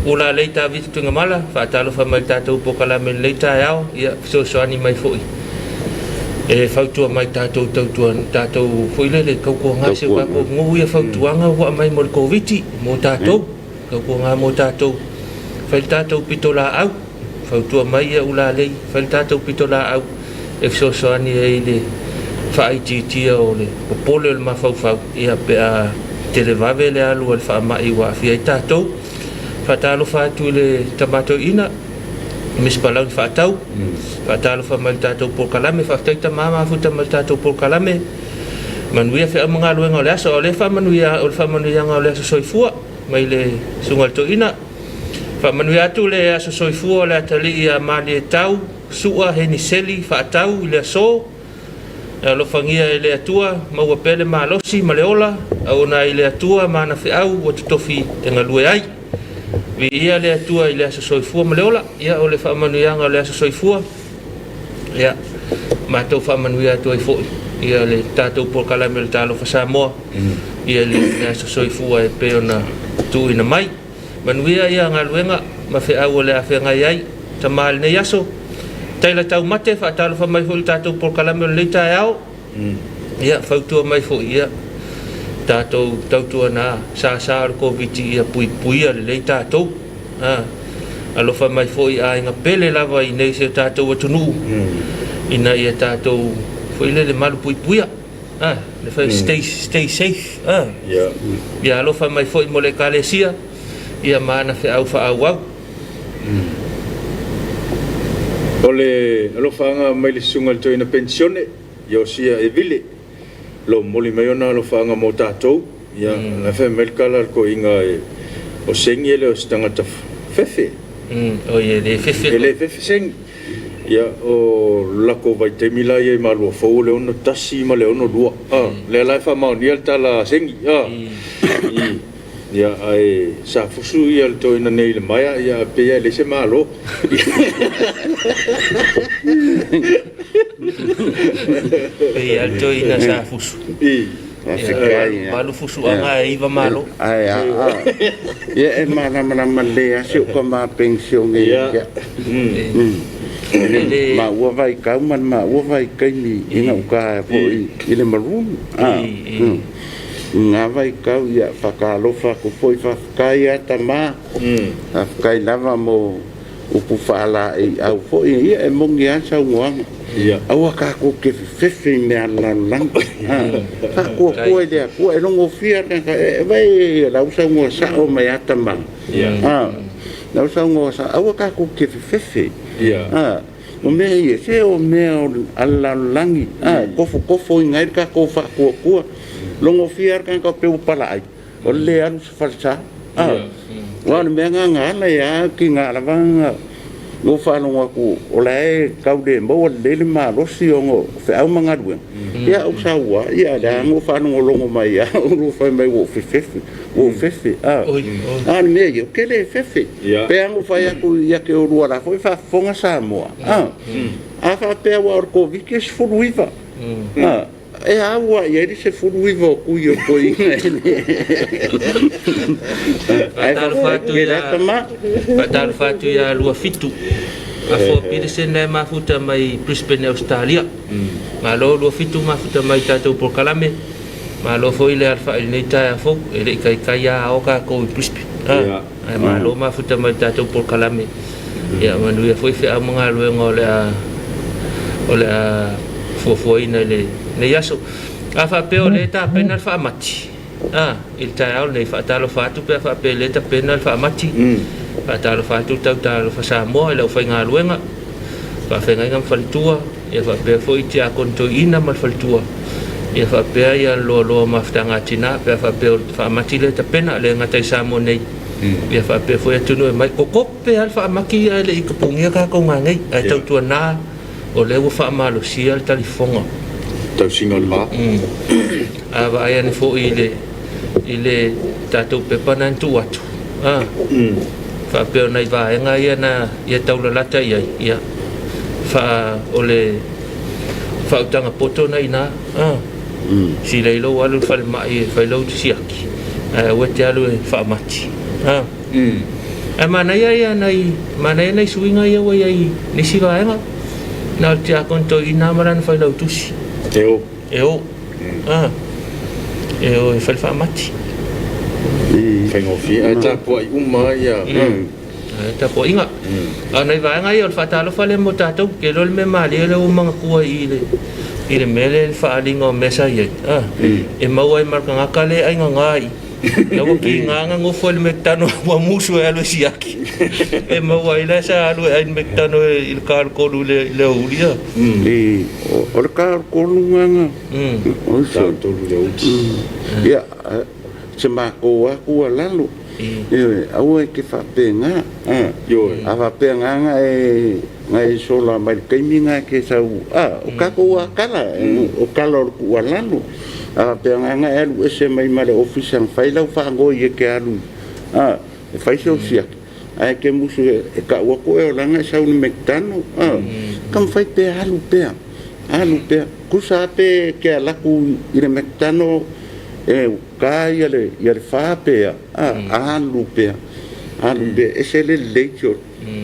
ua lalei Tavita Tuigamala, faatalofa mai i le tatou polokalame i lenei taeao, ia fesoasoani mai foi E fautua mai tatou tautua tatou foi lele tautuaga si o tatou atunuu ia fautuaga ua aumai mo le Koviti mo tatou tautuaga mo tatou fai le tatou pitolaau fautua mai ia Ulalei fai le tatou pitolaau e fesoasoani ai i le faaitiitia o le popole o le mafaufau ia pe a televave le alu a le faamai ua aafia ai tatou. Faatalofa atu i le tama toeaina Miss Palauni Faatau, faatalofa mai i le tatou polokalame, faafetai tama mafuta mai i le tatou polokalame. Manuia feau ma galuega o le aso, a o lea faamanuia o le faamanuiaga o le aso soifua mai le susuga i le toeaina. Faamanuia atu le aso soifua o le atalii ia Malietau Sua Heniseli Faatau i le aso. E alofagia e le Atua, maua pea le malosi ma le ola, auona ai le Atua ma ana feau ua totofi e galue ai. Viia le Atua i le aso soifua ma le ola. Ia, o le faamanuiaga o le aso soifua, ia, matou faamanuia atu ai foi ia le tatou polokalame o le Talofa Samoa, ia le aso soifua e pei ona tuuina mai. Manuia ia galuega ma feau o le a feagai ai tama i lenei aso. Taila Taumate, faatalofa mai foi i le tatou polokalame o lenei taeao. Ia, fautua mai foi, ia, tatou tautuana sasa o le Koviti ia puipuia lelei tatou. A, alofa mai foi i aiga pele lava i nei si o tatou atunuu, ina ia tatou foi lele malupuipuia. A, le fai stay, stay safe. A, ia alofa mai foi mo le Ekalesia, ia ma ana feau faaauau. O le alofaaga mai le Susuga i le Toeaina Penisione, Iosia Evile, o lo o momoli mai ona alofaaga mo tatou. Ia, o la e fai mai le tala a le toeaina o Segi e le o se tagata fefe. Oi, e le fefe. E le fefe Segi. Ia, o le latou vaitaimi la ia i Maluafou o le 61 ma le 62. A, lea la e faamaonia le tala a Segi. A, i, ia, ae sa fusu ia le toeaina nei i le maea, ia, ae pei lava e leai se malo. Pei lava le toeaina sa fusu. I. Faafetai. Ia, valu fusuaga e iva malo. Ae a, a. Ia e malamalama lelei lava si ou tama penisione ia te au. I le maua vaitau ma le maua vaitaimi i gauta foi i le malu. I lena vaitau, ia faatalofa atu foi, faafetai lava tama, faafetai lava mo upu faalaeiau foi, ia e moni lava le saunoaga, aua tatou te fefefe i mea a le lalolagi, faatuatua i le Atua, e logofia le tagata, vaai o la ua saunoa sao mai lava tama, o la ua saunoa sao, aua tatou te fefefe, o mea ia, se o mea a le lalolagi, e tofotofoina ai le tatou faatuatua, logofia lava le tagata pei ua palai. O le le alu i se falesa. Aua o le mea lena na ala ai lava, tiga lava ona ou faalogo atu o la e tau le maua lelei le malosi ona o feau ma galuega, ia ou sau lava, ia o lea lava na ou faalogologo mai lava o lua fai mai ua ou fefefe, ua ou fefe, a. A o le mea ia, ou te le fefe. Pei lava ona ou fai atu ia te oulua o la foi e faafofoga Samoa, a, a faapea aua o le Koviti-19, a. E au lava i ai le 19 o tui o toeaiina e le. Ae Faatalofa atu faafetai ia tama. Faatalofa atu ia Luafitu Afoa Peterson lea e mafuta mai Brisbane Ausetalia. Malo Luafitu mafuta mai i tatou polokalame. Malo foi le alafai i lenei taeao fou. E le i taitai lava ao tatou i Brisbane. Ia. Ae malo mafuta mai i le tatou polokalame. Ia manuia foi feau ma galuega o le a o le a fuafuaina i lenei aso. A faapea o lea e tapena le faamati, a, i le taeao lenei, faatalofa atu pe a faapea o lea e tapena le faamati. Faatalofa atu le Tautalofa Samoa i le aufaigaluega, faafeagaiga ma faletua, ia faapea foi Tiakoni Toeaina ma le faletua, ia faapea ia le loaloa o mafutaga a tina pe a faapea o le faamati lea e tapena, e le gata i Samoa nei, ia faapea foi atunuu e mai. Kokope lava le faamati ae le i tapunia tatou nanei, ae tautuana o lea ua faamalosia le talifofoga. Tausiga o le va. A vaai ane foi i le i le tatou pepa na na tuu atu, a, faapea o nai vaega ia na ia taulalata i ai, ia, faa, o le faautaga poto na i ina, a, silai lou alu i le falemai e fai lou siaki, ae aua e te alu e faamati, a. Ae manaia ia nai, manaia nai suiga ia ua i ai i nisi vaega. Na o le tiakoni toeaina ma lana failautusi. E o. E o. A. E o e fai le faamati. Faigofie ae tapuai uma ia. Ae tapuaiga. A o nai vaega ia o le faatalofa lea mo tatou. Ke iloa le mea malie lea ua manatua i le i le mea lea i le faaaliga o mea sa i ai. A. E maua ai ma le tagata lea e aigana i La ua kiga na nofo i le mekitano ua musu e alu e siaki. E maua ai la sa alu e ai le mekitano i le kalokolu i le aoauli a. I o le kalokolu nga o se tolu le aoauli. Ia se makou a tuualalo. Ioe, aua e te faapena. A faapea nga e na e sola mai le taimi na e te sau, a, o tatou a tala, o tala o le tuualalo. A faapea na na e alu ese mai ma le ofisa na fai lau faanoi e te alu, a, e fai sou siaki, ae te musu e tau atu oe o la na e sau i le meketano, a, taumafai pea, alu pea, alu pea. Tusa lava pe te alu atu i le meketano e uta ia le, ia le fa pe a, a, alu pea, alu pea, ese le lelei o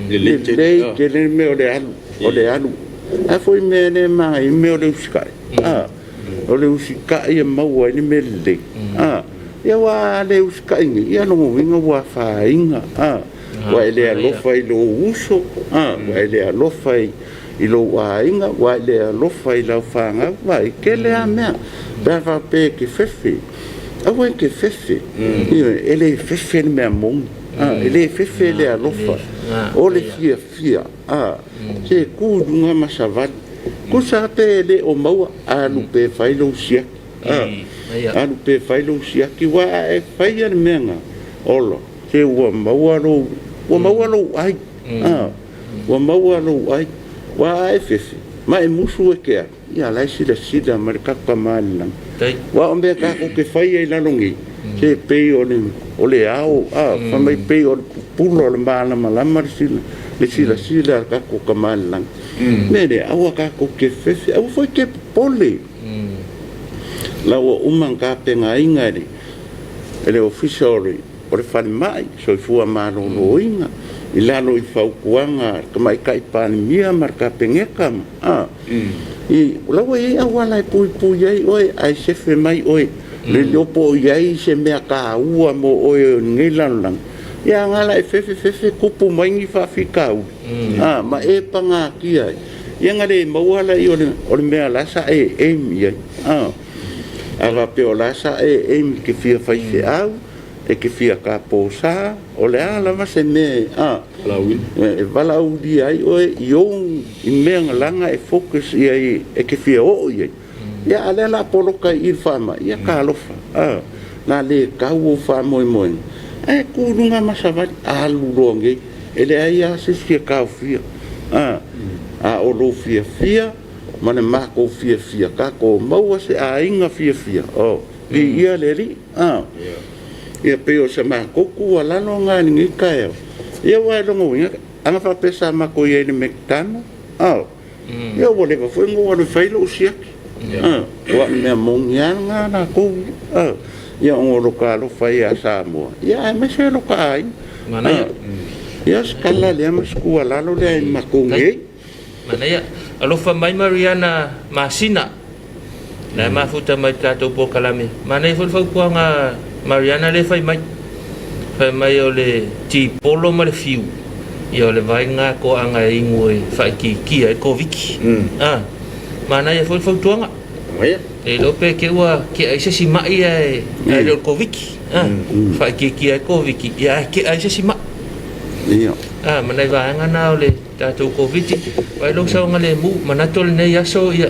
Lelei tele tele le mea o le alu, o le alu. A foi mea le manaia, mea o le usikai. A, o le usikai e maua ai le mea lelei. A, ia aua a le usikai nei, ia lona uiga ua afaina. A, ua e le alofa i lou uso, a, ua e le alofa i lou aiga, ua e le alofa i lau fanau. Vaai, tele lava mea. Pe a faapea e te fefe, aua e te fefe. Ioe, e le fefe le mea moni. E le fefe le alofa, o le fiafia, se tu i luga ma savali. Tusa pe le o maua, alu pe fai lou siaki. Alu pe fai lou siaki, aua a e faia le mea lena, ola, se ua maua lou, ua maua lou ai. Ua maua lou ai. Aua a e fefe, ma e musu e te alu, Ia la e silasila mai le tatou Tama i le lagi. Aua o mea tatou te faia i lalo nei, se pei o le, o le ao, a, fai mai pei o le pupula o le malamalama le sila, le silasila a le tatou Tama i le lagi. O le mea lea, aua tatou te fefe, aua foi te popole. La ua uma ona tapenaina e le, e le Ofisa o le, o le Falemai, Soifua Maloloina, i lalo i fautuaga a le Tamaitai Palemia ma le Kapeneta, a. I, o la ua i ai auala e puipui ai oe, ae sefe mai oe, le iloa po o i ai se mea taua mo oe o lenei lalolagi. Ia a na la e fefe fefe tupu mai ni faafitauli, a, ma e pagatia ai, ia na le maua laia o le, o le mea la sa e aim i ai. A, a faapea o la sa e aim e te fia faifeau, e te fia taposa, o le a lava se mea a e valaaulia ai oe i ou i mea na laga e focus i ai e te fia oo i ai. Ia a lea la poloka i i le faamai, ia talofa, a na le tau ou faamoemoega, ae tu i luga ma savali, alu loa nei, e leai lava se isi e taofia, a, a o lou fiafia ma le matou fiafia, tatou maua se aiga fiafia, oh. Viia le Alii. A. Ia pei o se matou tuualalo lena i lenei taeao. Ia aua e lona uiga, ana faapea sa matou i ai i le McDonald, a, ia ua leva foi ona ou alu e fai lou siaki. A, aua o le mea moni lava lena latou ia. A, ia ona o lota alofa ia Samoa, ia aemaise lota aiga. Manaia. Ia o se tala lea ma se tuualalo lea i matou nei. Manaia. Alofa mai Mariana Masina. La e mafuta mai i le tatou polokalame. Manaia foi le fautuaga a Mariana lea e fai mai. Fai mai o le tipolo ma le fiu, ia o le vai lena toaga e inu e faaitiitia ai le Koviti. A, manaia foi le fautuaga. Manaia. E iloa pe te ua tea ai se isi mai ae ae le o le Koviti. A, faaitiitia ai le Koviti, ia ae tea ai se isi mai. Ia. A, ma nai vaega na o le Tatou Koviti, vaai lou saogalemu, manatu o lenei aso ia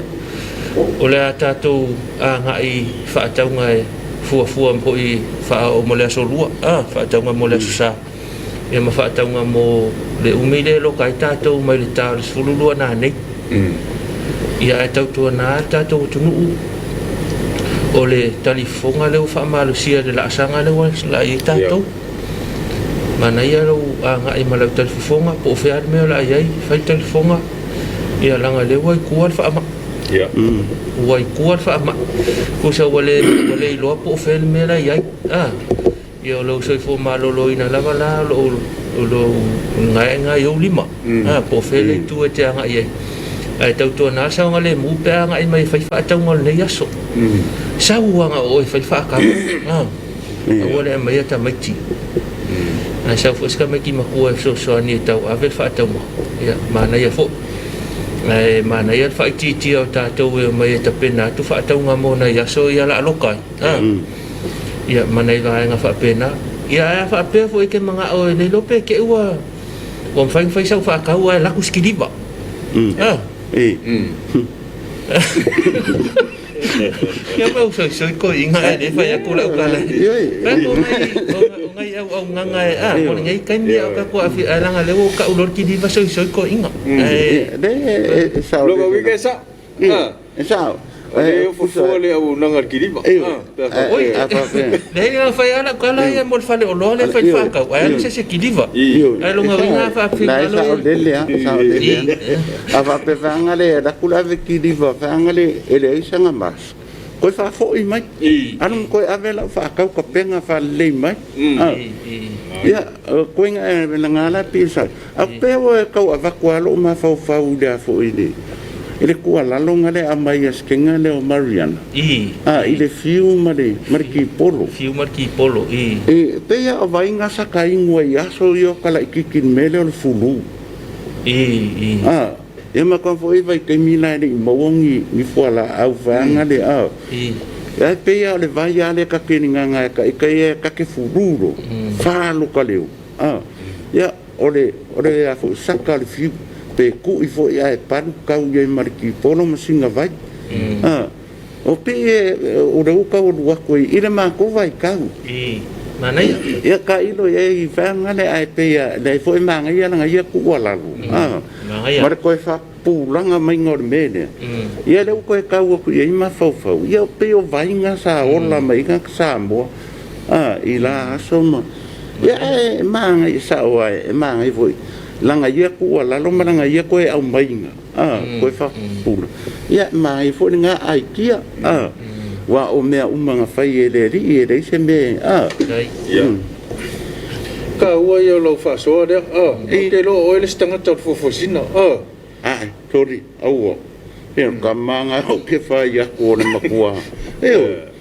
o le a tatou agai i faatauga e fuafua foi faaoo mo le aso lua, a, faatauga mo le aso sa, ia ma faatauga mo le umi lea e loka ai tatou mai le ta o le 12 nanei. Ia ae tautuana le tatou atunuu o le talifofoga lea ua faamalosia i le laasaga lea ua laai ai tatou. Manaia lou agai ma lau talifofoga po o fea le mea o le a i ai, fai le talifofoga, ia leaga o lea ua i tua le faamai. Ua i tua le faamai. Tusa ua le, ua le iloa po o fea le mea la e i ai. A, ia o lou soifua maloloina lava la o lo o, o lo o gaegae i ou lima. A, po o fea le itu e te agai i ai. Ae tautuana lava le saogalemu pe a agai mai e fai faatauga o lenei aso. Sau aga o oe e fai le faatau. Aua le aumaia tamaiti. Ae sau foi si tamaiti matua e fesoasoani e tauave le faatauga. Ia, manaia foi. Ae manaia le faaitiitia o tatou e omai e tapena atu faatauga mo nai aso ia laaloka ai. Ia, ma nai vaega faapena. Ia, ae a faapea foi e te manao e le iloa pe te i ua Ua mafai ona fai sau faatau ae laku sikiliva. Ah. Ia ma soisoi koiga e le fai atu lau tala. Fai atu o nai o nai auaunaga e a mo lenei taimi a o tatou aafia ae leaga o lea ua ou tau loa le kiliva soisoi koiga. Ae Le e sao. Loga uiga e sao. E sao. O le fofo le auaunaga a le kiliva. Oi, leai na fai lava lau tala ia mo le faleoloa lea e fai le faatau, ae alu se isi e kiliva. Ae lona uiga a faafigalo. La e saolele lava, saolele lava. A faapea vaega le alu atu le ave kiliva vaega le e leai sana mask, toe faafoi mai. Alu ma toe ave lau faatau tapena faalelei mai. Ia, koe na la pei e sao. A pea ua tau avatu lava lou mafaufau i le a foi i le i le tuualalo na le aumai a si kega lea o Mariana a i le fiu ma le ma le kipolo. Fiu ma le kipolo, i. E pei lava o vaiga sa ta inu ai i aso ia o talaititi i le mea lea o le fulu. I, i. A, ia ma kau foi vaitaimi la e le i maua ni ni fualaau vaega lea a. I. Ae pei lava o le vai lava lea ta te ligaga e ta ita ia ta te fulu loa, fa lo ta leo. A, ia O le, o le a foi saka o le fiu, pe kui foi ae palu kau i ai ma le kipolo ma sina vai. A, o pei e, o le uka o lu aku i le matou vaitau. I, manaia. Ia ka ilo i ai i vaega lea ae pei a, leai foi e magaia lana ia tuualalo. A, Magaia. ma le toe faapupulaga maiga o le mea lea. Ia lea ua toe tau atu i ai mafaufau, ia pei o vaiga sa ola mai ai tagata Samoa. A, i la aso ma, ia ae manaia, e sao lava, e manaia foi lana ia tuualalo ma lana ia toe aumaiga, a, toe faapupula, ia e manaia foi lena aikia, a, aua o mea uma na fai e le Alii e leai se mea, a. Ia. Taua ia o lau faasoa lea, a, ou te iloa o oe le isi tagata o le fuafuasina, a. Ae, sorry, aua. Ia, ka manga ou te whai aku o le matua. Ioe,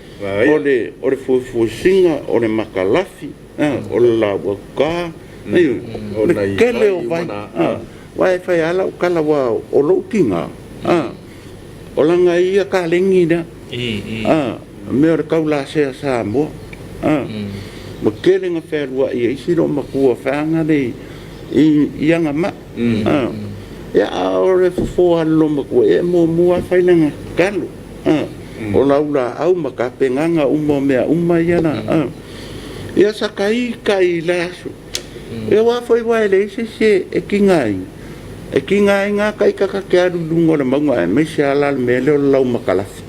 o le, o le fuefuesiga, o le makalafi, o le laua ka, ioe, o le tele o vai. Aua e fai lava lau tala, aua o lou tiga, o lana ia kalegi lea, mea o le taulasea Samoa. Ua tele na fealuai ai si loomatua feaga le i ana mai. Ia, a o le fofo lava o le loomatua, ia e muamua lava fai lana tatalo. O lau laau ma tapenaga uma o mea uma ia la. Ia sa taita i la aso. Ia aua foi aua e leai se isi e tigaina. E tigaina lava taita ta te alu i luga o le mauga aemaise lava la le mea lea o le laumakalafi.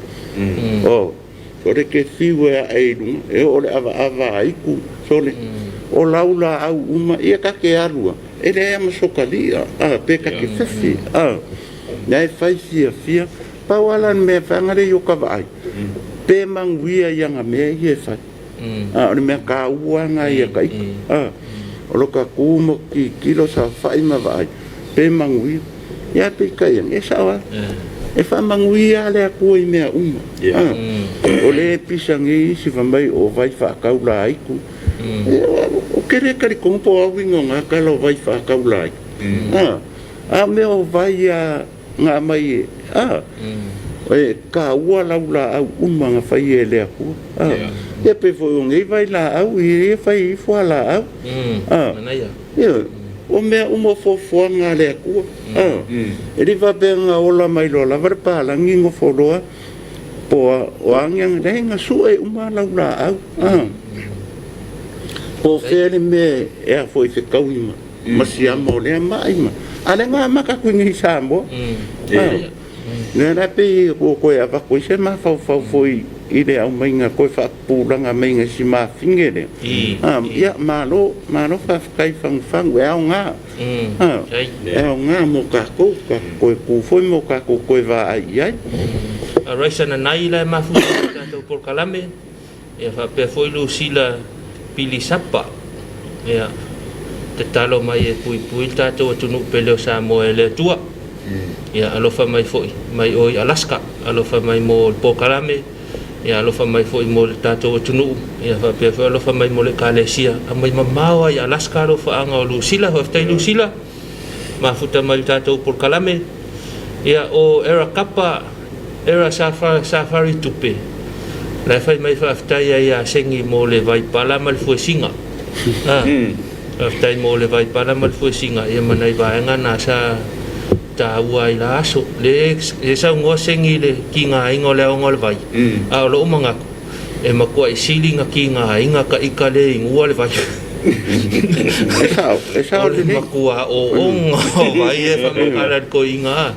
O, sole te fiu e ae i luga, e oo i le avaava a aitu, sole, o lau laau uma, ia ta te alu lava, e leai lava ma sotalia, pe ta te fefe, la e fai fiafia. Pau lava la le mea e fai, ana le i o ta vaai, pe manuia i ana mea ia e fai. A o le mea taua lena ia ta ita. A, o lo ta tu ma tilotilo saofai ma vaai, pe manuia. Ia peitai ane, e sao lava. E faamanuia lava le Atua i mea uma. A, o lea e pisa nei isi fai mai o vai faatau laaitu. Ou te le talitonu po o a uiga o na tala o vai faatau laaitu. A, a o mea o vai lava na aumai e, a, e taua lau laau uma na faia e le Atua. A, ia pei foi o nei vailaau ia e fai ai fualaau. A, ioe, o mea uma o foafoaga a le Atua. A, e le faapea na ola mai loa lava le palagi nofo loa po o a ni aga, leai na sue uma lau laau. A, po o fea le mea e a foi fetaui ma. ma siama o lea ma'i ma a lea na amata atu i nei i Samoa. Lea la pei ua toe avatu ai se mafaufau foi i le aumaiga toe faapupulaga maiga i si mafine lea. Ia malo, malo faafetai Fagufagu, e aoga. E aoga mo tatou, tatou toe tu foi ma o tatou toe vaai i ai. Raisa Nanai la e mafuta i le tatou polokalame. Ia faapea foi Lusila Pilisapa, ia tatalo mai e puipui le tatou atunuu pele o Samoa e le Atua. Ia alofa mai foi mai o i Alaska, alofa mai mo le polokalame, ia alofa mai foi mo le tatou atunuu, ia faapea foi alofa mai mo le Ekalesia. Aumai mamao lava i Alaska alofaaga o Lusila, faafetai Lusila, mafuta mai le tatou polokalame. Ia o Era Kapa, Era Safari Tupe, la e fai mai faafetai ai ia Segi mo le vaipala ma le fuesiga. Faafetai mo le vaipala ma le fuesiga, ia ma nai vaega na sa taua ai la aso. Le e saunoa Segi i le kigaina o le aoga o le vai, a o lou manatu, e matuai sili na kigaina ta ita le inua le vai. E sao, e sao O le lelei. matua ooga o vai e faamatala i le toeaina a.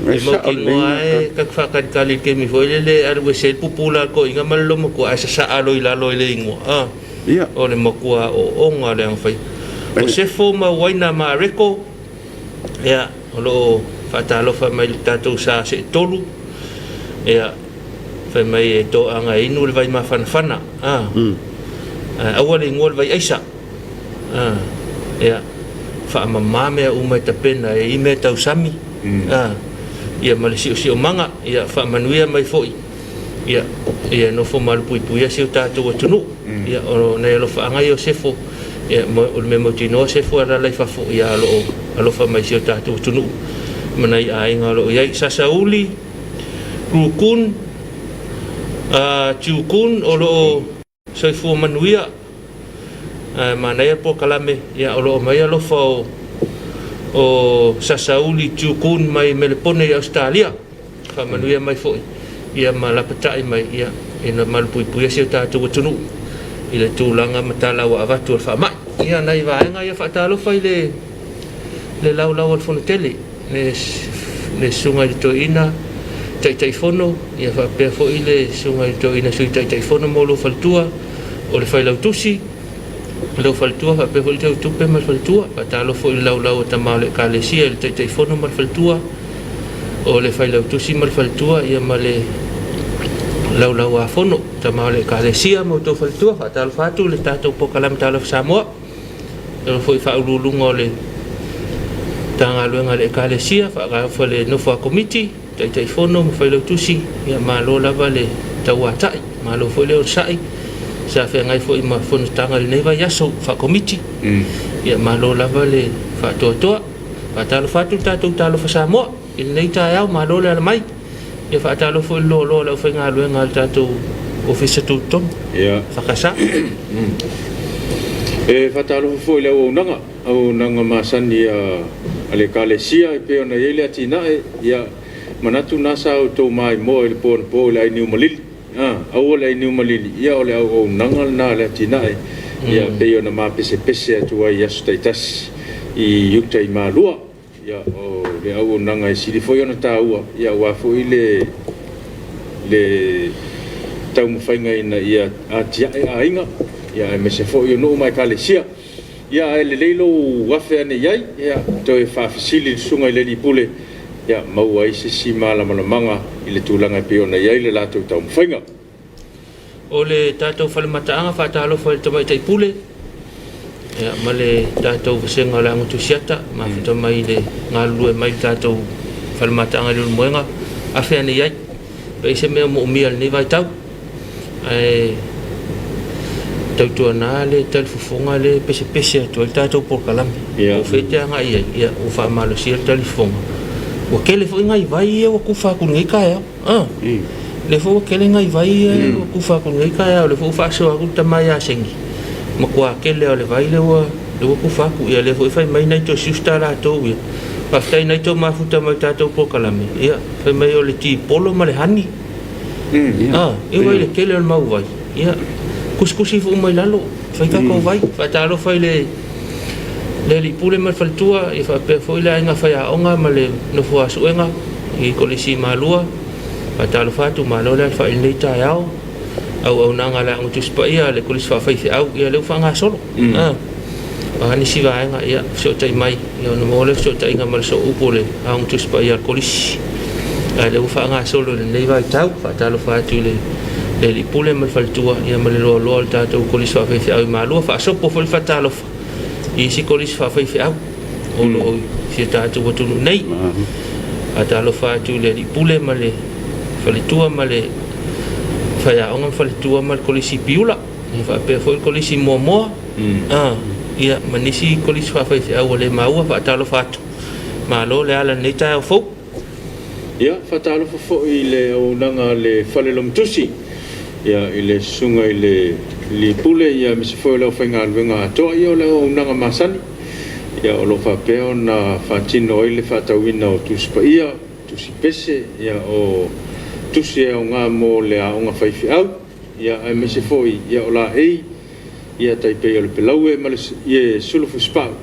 E E sao lelei mautinoa na e ta te faatalitali i le taimi foi lele e alu ese ai le pupula a le toeaina ma le lomatua ae sasaa loa i lalo e le inua a. Ia. O le matua ooga o le agafaiva. O Sefo ma Uaina Mareko, ia, o lo o faatalofa mai i le tatou sa seetolu, ia, fai mai e toaga e inu le vai mafanafana, a, ae aua le inua le vai aisa, a, ia, faamama mea uma e tapena e i mea tau sami, a, ia ma le siosiomaga, ia, faamanuia mai foi. Ia, ia nofo malupuipuia si o tatou atunuu. Ia, o nai alofaaga ia o Sefo, ia, o le mea mautinoa Sefo e alaala i fafo, ia, o lo o alofa mai i si o tatou atunuu ma nai aiga o lo o i ai. Sasauli, Rukun, Tiukun, o lo o Soifua manuia, ae manaia le polokalame, ia o lo o aumai alofa o o Sasauli Tiukun mai Melepone i Ausetalia. Faamanuia mai foi ia ma lapatai mai ia ina malupuipuia si o tatou atunuu i le tulaga ma tala ua avatu o le faamai. Ia nai vaega ia faatalofa i le le laulau o le Fonotele. le Susuga i le Toeaina Taitaifono, ia faapea foi le Susuga i le Toeaina Sui Taitaifono mo lou faletua, o le Failautusi, lou faletua faapea foi le Teutupe ma le faletua. Faatalofa foi i le laulau a tama o le Ekalesia i le Taitaifono ma le faletua, o le Failautusi ma le faletua, ia ma le laulauafono tama o le Ekalesia ma outou faletua. Faatalofa atu i le tatou Polokalame Talofa Samoa. Lalo foi faauluuluga o le Matagaluega a le Ekalesia, faatalofa i le nofo a Komiti, Taitaifono ma Failautusi, ia malo lava le tauatai, malo foi le onosai, sa feagai foi ma fonotaga i lenei vaiaso faa-Komiti, ia malo lava le faatoatoa. Faatalofa atu le tatou Talofa Samoa i lenei taeao, malo le ala mai. Ia faatalofa foi i le loaloa o le aufaigaluega a le tatou Ofisa Tutotonu. Ia. Fakasa. E faatalofa foi i le auaunaga, auaunaga masani a le Ekalesia e pei ona i ai le atinae. Ia, manatu na sa outou maimoa i le po anapo i le ai niu malili. A, aua le ai niu malili, ia o le auaunaga lena a le atinae, ia pei ona mapesepese atu ai i aso taitasi i uta i Malua. Ia, o le auaunaga e sili foi ona taua, ia aua foi le le taumafaiga ina ia atiae aiga, ia aemaise foi o nuu ma ekalesia. Ia ae lelei lou afe ane i ai, ia toe faafesili i le susuga i le alii pule, ia maua ai se isi malamalamaaga i le tulaga e pei ona i ai le latou taumafaiga. O le tatou fale mataaga faatalofa i le Tamaitai Pule ia, ma le tatou vasega o le Aga Tusiata, mafuta mai le galulue mai le tatou fale mataaga i Leulumoega, afe ane i ai. Pe i se mea moomia i lenei vaitau. Ae tautuana le talifofoga le pesepese atu ai le tatou polokalame. Ia. Po o fea e te agai i ai, ia, ua faamalosia le talifofoga. Ua tele foi nai vai ia ua tufa atu i lenei taeao. A, lea foi ua tele nai vai ia ua tufa atu i lenei taeao, lea foi ua faasoa atu le tama ia Seni, matua tele lava o le vai lea ua lea ua tufa atu. Ia lea foi fai mai nai toe sister latou ia. Faafetai nai toe mafuta mai i le tatou polokalame, ia fai mai o le tipolo ma le honey. A, e ui i le tele o le mau vai, ia tusitusi ifo uma i lalo, fai tatou vai. Faatalofa i le le alii pule ma le faletua, ia faapea foi le aiga faiaoga ma le nofoa suega i Kolisi i Malua. Faatalofa atu, malo le alafai i lenei taeao. Auaunaga a le Aoga Tusi Paia a le Kolisi Faafaifeau, ia lea ua faagasolo. A, o a nisi vaega, ia fesootai mai, ia ona maua lea fesootaiga ma le sooupu o le Aoga Tusi Paia a le Kolisi. Ae lea ua faagasolo i lenei vaitau, faatalofa atu i le le alii pule ma le faletua, ia ma le loaloa o le tatou Kolisi Faafaifeau i Malua. Faasopo foi le faatalofa i isi Kolisi Faafaifeau o lo o i si o tatou atunuu nei. Faatalofa atu i le alii pule ma le faletua ma le faiaoga ma faletua ma le kolisi Piula, ia faapea foi le kolisi Moamoa, ia ma nisi kolisi faafaifeau ua le maua. Faatalofa atu. Malo le ala i lenei taeao fou. Ia, faatalofa foi i le auaunaga a le Fale Lomotusi, ia, i le susuga i le Alii Pule, ia, aemaise foi o le aufaigaluega atoa, ia, o le auaunaga masani, ia, o lo o faapea ona faatino ai le faatauina o Tusi Paia, Tusi Pese, ia, o tusi e aoga mo le aoga faifeau, ia, aemaise foi, ia, o laei, ia tai pei o le pelaue ma le sulufusupau,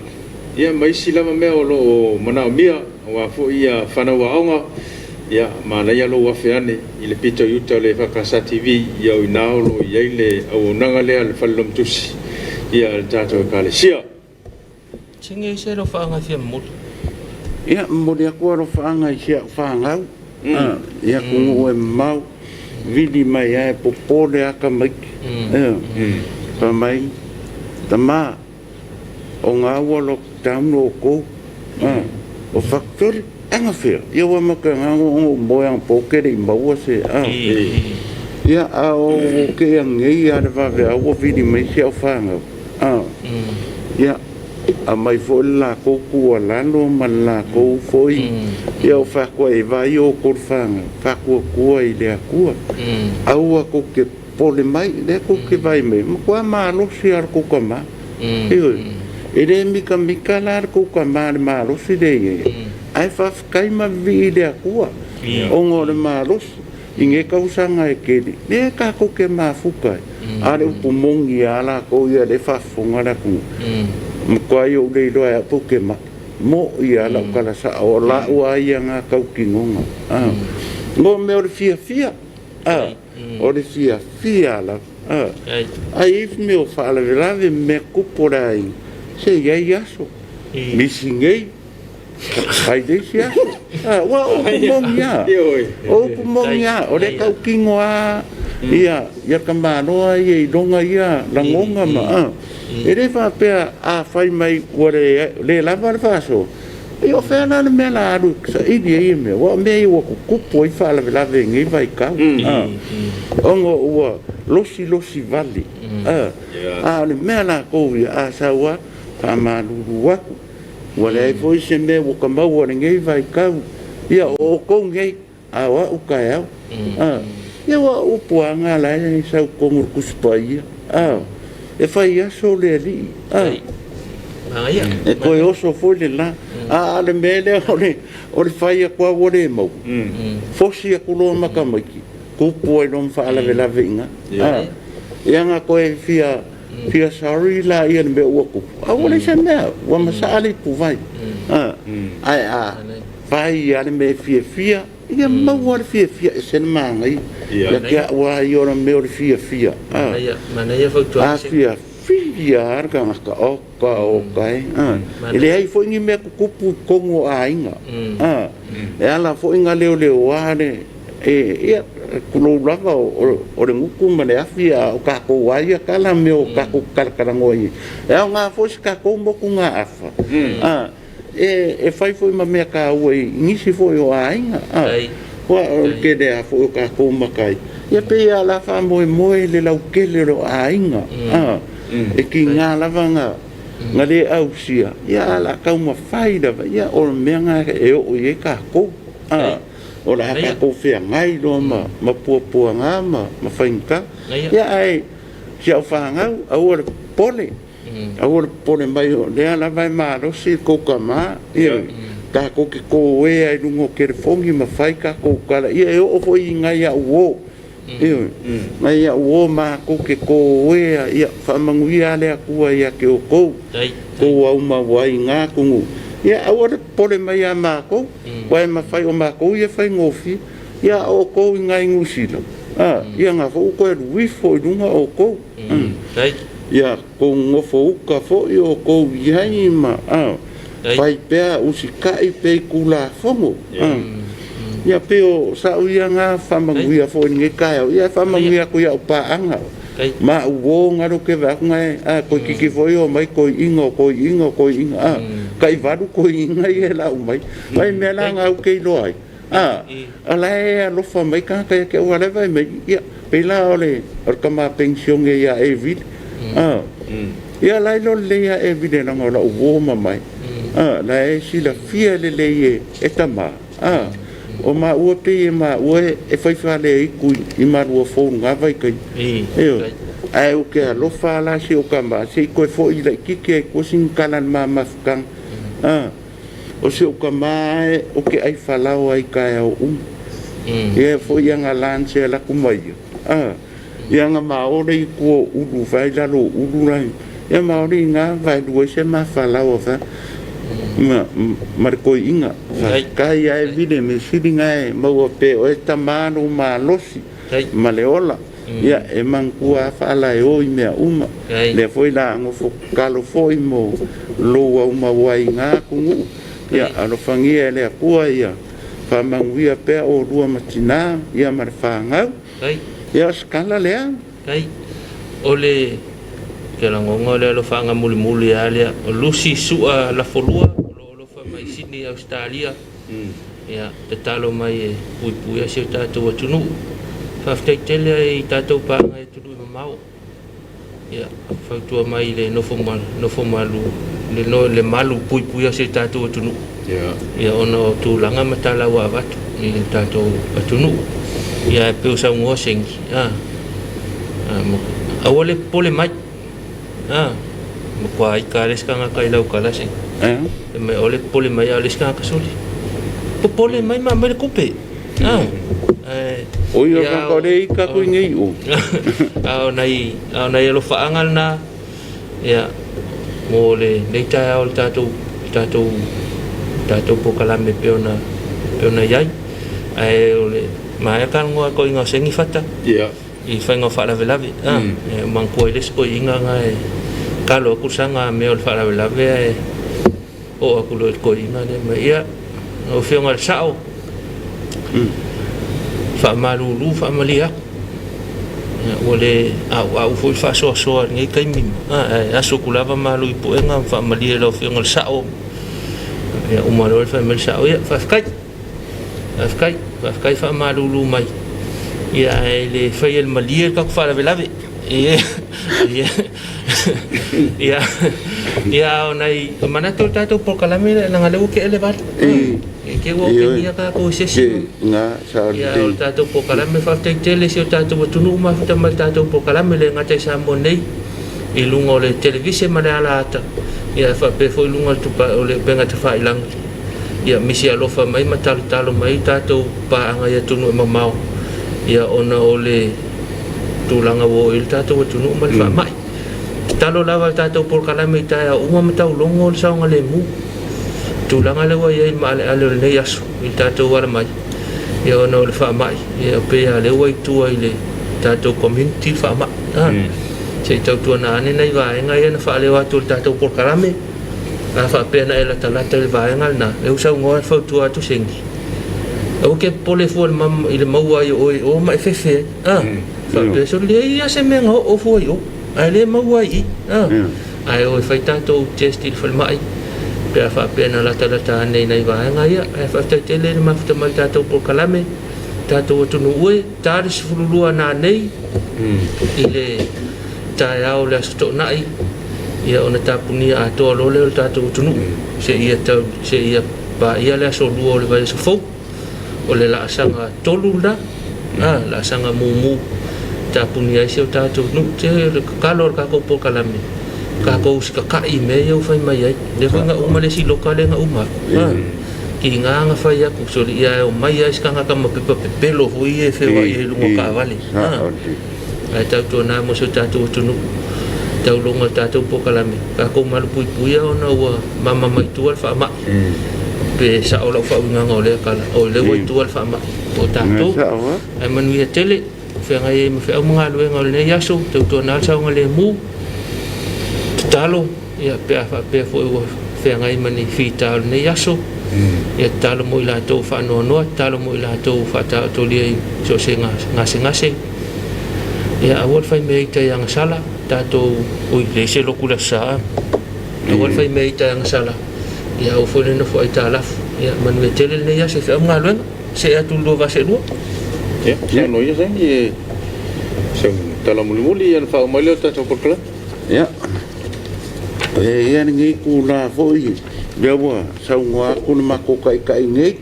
ia ma isi lava mea o lo o manaomia aua foi ia fanau aoga. Ia manaia lou afe ane i le pito i uta o le EFKS TV, ia o i ina o lo o i ai le auaunaga lea a le Fale Lomotusi, ia a le tatou Ekalesia. Sigi ai se alofaaga e fia momoli. Ia, momoli atu alofaaga i si au fanau, i atunuu e mamao, vili mai lava e popo le ata maiti. Fai mai, tama, o na ua lockdown outou, o factory anafea? Ia ua matou agaga ona ou moe anapo ou te le i maua se. Ia, a o tea nei lava le vaveao ua vili mai si au fanau. Ia, aumai foi le latou tuualalo ma le latou foi, ia o fai atu ai, vaai outou le fanau, faatuatua i le Atua. Aua tou te popole mai, lea tou te vaai mai, e matua malosi lava le tou tama. Ioe, e le mitamita la le tou tama i le malosi lea e i ai, ae faafetai ma vivii i le Atua, ona o le malosi. I nei tausaga e tele, lea tatou te mafuta ai, a o le upu moni lava latou ia o lea e faafofoga le atunuu, matuai ou le iloa e au pe ou te mai. Mo'i lava lau tala sao, o lau lava ia na tautinoga. Mo mea o le fiafia, o le fiafia lava. Ae i ai mea o faalavelave ma mea tupu o le aiga, se i ai aso, misi nei, Fai le isi aso. Aua o upu moni lava. O upu moni lava. O le tautino lava ia, ia tamaloa ia i lona ia lagona ma, a. E le faapea a fai mai ua le, le lava le faasoa, ia o fea la le mea o le a alu e saili ai ia mea? Aua o mea ia ua tutupu ai faalavelave i lenei vaitau, a, ona ua losilosi vale, a. A o le mea latou ia, a sau lava, faamalulu atu. Ua leai foi se mea ua ta maua i lenei vaitau, ia o outou nei, a o a'u taeao. A, ia aua o upu lava na la e sau i totonu o le Tusi Paia, a, e fai aso le Alii, a, e toe oso foi le la. A o le mea lea o le, o le fai atu lava ua le maua, fosi atu loa ma tamaiti, tupu ai loa ma faalavelave i ina. A, ia na toe fia Fia sorry la ia le mea ua tupu, a ua leai se mea, ua masaa le ipuvai. Ae a fai lava le mea e fiafia, ia maua le fiafia, e ese le manaia. Ia te au lava ia o le mea o le fiafia. A fiafia lava le tagata, oka oka e. E leai foi ni mea tutupu i totonu o aiga. E ala foi ona leoleoa le Ia, tulou lava, o le gutu ma le afi, a o tatou lava ia tala, mea o tatou talatalanoa i ai. E aoga foi se tatou motugaafa, e fai foi ma mea taua i nisi foi o aiga. Aua o le tele lava foi o tatou matai, ia pei lava o le a faamoemoe le lautele o aiga. E tiga lava na le ausia, ia ae o le a taumafai lava, ia o le mea lena e oo i ai tatou. O le a tatou feagai loa ma puapuaga ma faigata. Ia ae si au fanau, aua le popole, aua le popole mai o lea lava e malosi le tou tama, ioe, tatou te toea i luga o telefoni ma fai tatou tala, ia e oo foi i nai au uo, ioe, nai au uo matou te toea, ia faamanuia le Atua ia te outou, tou aumau ai i na atunuu. Ia aua le popole mai ia matou. Aua e mafai o matou ia e faigofie, ia a o outou i ina i Niu Sila, ia na foi ua toe alu ifo i luga outou. Ia tou nonofo uta foi outou i ai ma fai pea, usitai pea i Tulafono. Ia pei o sau ia na faamanuia foi i lenei taeao, ia e faamanuia atu i au paaga ma au uo na lea ou te vaai atu na e toeitiiti foi omai toeaiina, o toeaiina, o toeaiina. Kaivalu koiiga ia e lau mai. Vai mea la nga au ke iloa ai. A, a la e alofa mai tagata ia te au, aua o la e vaai mai, ia, pei la o le tama penisione ia Evile. A, ia la e iloa lelei ia Evile leaga o lau uo mamae. A, la e silafia lelei e tama. A, o maua pei e maua e fai faaleitu i Maluafou i lena vaitaimi. Ioe. Ae ou te alofa lava la i si ou tama, se i toe foi laitiiti lava i tua sina tala i le ma mafutaga. A, o si ou tama lava ou te ai falao ai i taeao uma. Ia e foi ana lunch e alu atu ma ia, a, ia na ma o lea i tua o Ulu vae i lalo o Ulu la, ia ma o lea i ina vaelua ai se ma falaoa vae ma le toeaina. Faafetai lava Vile, mea sili lena e maua pea e oe tama lou malosi ma le ola. Ia e manatua lava faalaeo i mea uma. Lea foi la nofo tatalo foi mo lou aumau ai i na atunuu. Ia alofagia e le Atua ia faamanuia pea oulua ma tina ia ma le fanau. Ia o se tala lea. Kai, o le ke lagona o le alofaaga mulimuli lava lea, o Lucy Sua Lafolua o lo o alofa mai Sydney, Ausetalia. Ia, tatalo mai e puipuia si o tatou atunuu. Faafetai tele ai i tatou paaga i atunuu e mamao. Ia, fautua mai i le nofo nofo malu le, no, le malu puipuia si o tatou atunuu. Ia, ona o tulaga ma tala ua avatu i le tatou atunuu. Ia, e pei o saunoa Sengi, a, aua le popole mai. A, matua ika le isi tagata i lau tala Sengi. E mai aua le popole mai a o le isi tagata soli. Popole mai ma aumai le tupe. A, ae O ia tagata o lea e ika atu i nei o. A o nai, a o nai alofaaga lena, ia, mo lenei taeao o le tatou, tatou, tatou polokalame e pei ona, pei ona i ai. Ae o le maea talanoa atu i Gauseni Fata. Ia. I faiga o faalavelave. A, e manatua ai le isi toeaina na e kalo atu saga mea o le faalavelave ae oo atu loa i le toeaina lea mai, ia, lau Afioga i le Sao, faamalulu faamalie atu. Ia, ua le auau foi le faasoasoa i lenei taimi, ae aso atu lava malu i puega ma faamalie i lau Afioga i le Sao. Ia, uma loa le fai mai le Sao, ia, faafetai. Faafetai, faafetai faamalulu mai. Ia ae le faia i le malie le tatou faalavelave. Ia, ia, ia, ia a o nai manatu o le tatou polokalame lea, leaga o lea ua tea le 8. E te ua otegia tatou e se isi. Ia, o le tatou polokalame, faafetai tele i si o tatou atunuu mafuta mai le tatou polokalame, e le gata i Samoa nei, i luga o le televise ma le alaata, ia ae faapea foi i luga o le upega tafailagi. Ia misi alofa mai ma talotalo mai tatou paaga i atunuu e mamao, ia ona o le tulaga ua oo i ai le tatou atunuu ma le faamai. Tatalo lava le tatou polokalame i taeao uma ma taulogo le saogalemu. Tulaga lea ua i ai le maaleale o lenei aso i le tatou ala mai, ia ona o le faamai, ia pei lava o lea ua i tua i le tatou community le faamai. Se i tautuana ane nai vaega ia na faaleo atu e le tatou polokalame. A faapea na e latalata i le vaega lena, lea ua saunoa e fautua atu Sengi, aua ke popole fua i le maua ai o oe i o ma e fefe ai. A, faapea sole, leai lava se mea na oo fua i o, ae le maua ai i i. A, ae o e fai tatou test i le falemai, pe a faapea na latalata ane i nai vaega ia. Ae faafetai tele i le mafuta mai i le tatou polokalame, tatou atunuu e, ta le 12 nanei i le taeao o le Aso Toonai, ia ona tapunia atoa loa lea o le tatou atunuu seia tau seia paia le aso lua o le vaiaso fou. O le laasaga tolu lena, a, laasaga mumu tapunia ai si o tatou nuu. Te le tatalo a le tatou polokalame, tatou usikata'i i mea ia ua fai mai ai. Lea foi na uma le isi loka lea na uma atu, a, tiga na fai atu, solia e omai lava isi tagata ma pepa pepelo foi ia e feoai ai i luga o taavale, a. Ae tautuana mo si o tatou atunuu, tauloga o le tatou polokalame, tatou malupuipuia ona ua mama mai tua le faamai. Pe sao lau faauigaga o lea tala, oi lea ua i tua le faamai o tatou. Ae manuia tele, feagai ai ma feau ma galuega o lenei aso, tautuana le saogalemu, tatalo, ia pe a faapea foi ua feagai ma ni fita o lenei aso, ia tatalo mo i latou faanoanoa, tatalo mo i latou faataotolia i so o se gasegase. Ia aua le fai mea ita i agasala, tatou, ui, leai se lotu i le Aso Sa, aua le fai mea ita i agasala, Ia aua foi le nofo aitalafu. Ia manuia tele lenei aso i feau ma galuega. See atu i le 2 va 2. Ia, saunoa ia Saini e sau tala mulimuli ia ona faauma ai lea o le tatou polokalame. Ia, e i ai lenei itula foi lea ua saunoa atu le matou taitai nei.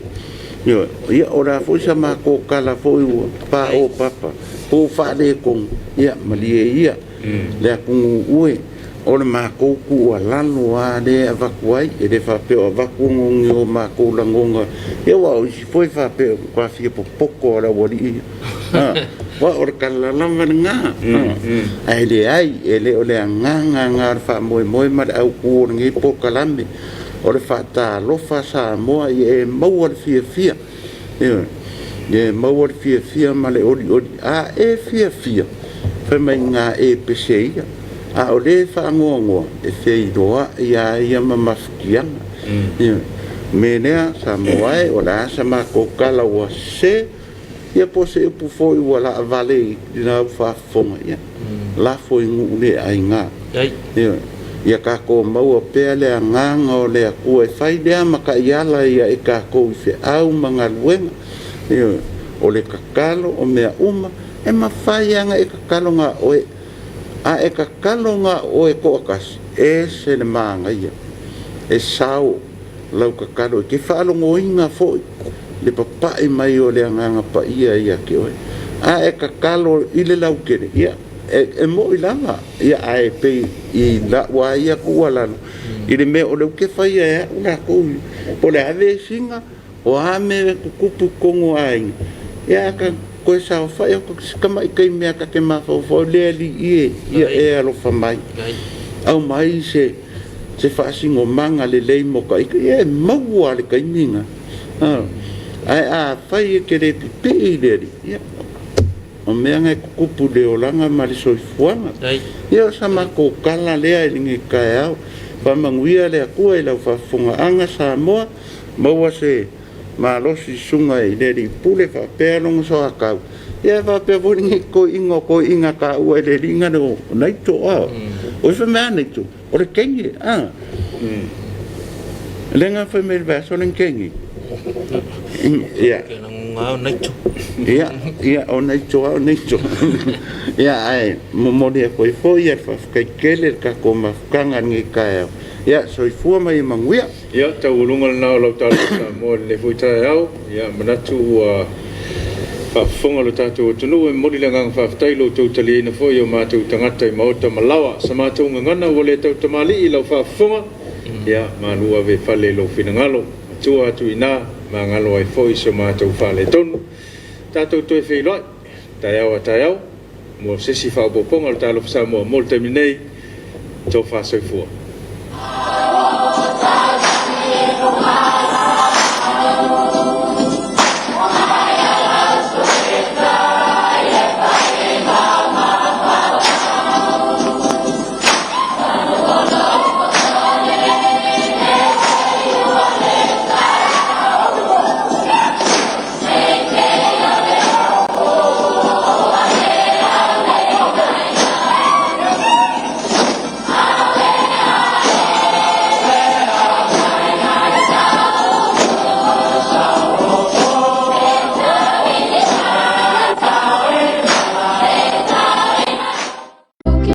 Ia, o le a foi sa matou tala foi ua paopapa po o faaletonu, ia malie ia le atunuu e, o le matou tuualalo lava lea e avatu ai, e le faapea o avatu ona o ni o matou lagona, ia aua o isi foi faapea ua matua fia popoto lava o le aualii ia. Aua o le tala lava lena, ae leai, e le o le agaga lena o le faamoemoe ma le autu o lenei polokalame, o le faatalofa Samoa ia e maua le fiafia, ioe, ia e maua le fiafia ma le olioli. A e fiafia, fai mai na e pese ia, a o le faanoanoa, e feiloai lava ia ma mafatiaga. Ioe. O le mea lea Samoa e, o le a sa matou tala ua sese, ia po o se upu foi ua laavale i lau faafofoga, ia lafo i nuu le aina. Ioe. Ia tatou maua pea le agaga o le Atua e fai lea ma taiala ia i tatou i feau ma galuega. Ioe. O le tatalo o mea uma, e mafai lava ona e tatalo na o oe. A e tatalo na o oe toatasi, e ese le manaia, e sao lau tatalo, e te faalogoina foi le papai mai o le Agaga Paia ia te oe. A e tatalo i le lautele, ia e moni lava, ia ae pei i lau lava ia tuualalo, i le mea o lea ou te faia e au latou, po o le a vesiga, o a mea e tutupu i totonu o aiga, ia a ta toe saofai atu si tamai taimi lava ta te mafaufau, le Alii e, ia e alofa mai, aumai se faasinomaga lelei mo ta ita, ia e maua lava i le taimi lena. Ae afai e te le pipii i le Alii, ia o mea na e tutupu i le olaga ma le soifuaga. Ia o sa matou tala lea i lenei taeao. Faamanuia le Atua i lau faafofogaaga Samoa, maua se malosi i susuga i le alii pule faapea lona soatau, ia faapea foi lenei toeaina o toeaiina taua e le alii na o Naito. O ifo mea Naito, o le teine, a. Le nga fai mai le vaiaso le teine. Ia. Ia, ia o Naito o Naito. Ia ae momoli atu ai foi le faafetai tele i le tatou mafutaga i lenei taeao. Ia soifua ma ia manuia. Ia, taualuga lena o lau talofa Samoa i lenei foi taeao. Ia, manatu ua faafofoga lo tatou atunuu, e momoli le agaga faafetai i lo outou taliaina foi o matou tagata i maota ma laoa. Sa matou gagana ua le tautamalii i lau faafofoga, ia malu ave i fale i lou finagalo. Matua atu i ina, magalo ai foi so matou faaletonu. Tatou toe feiloai, taeao a taeao, mo se isi faaopoopoga o le Talofa Samoa mo le taimi nei, tofa soifua.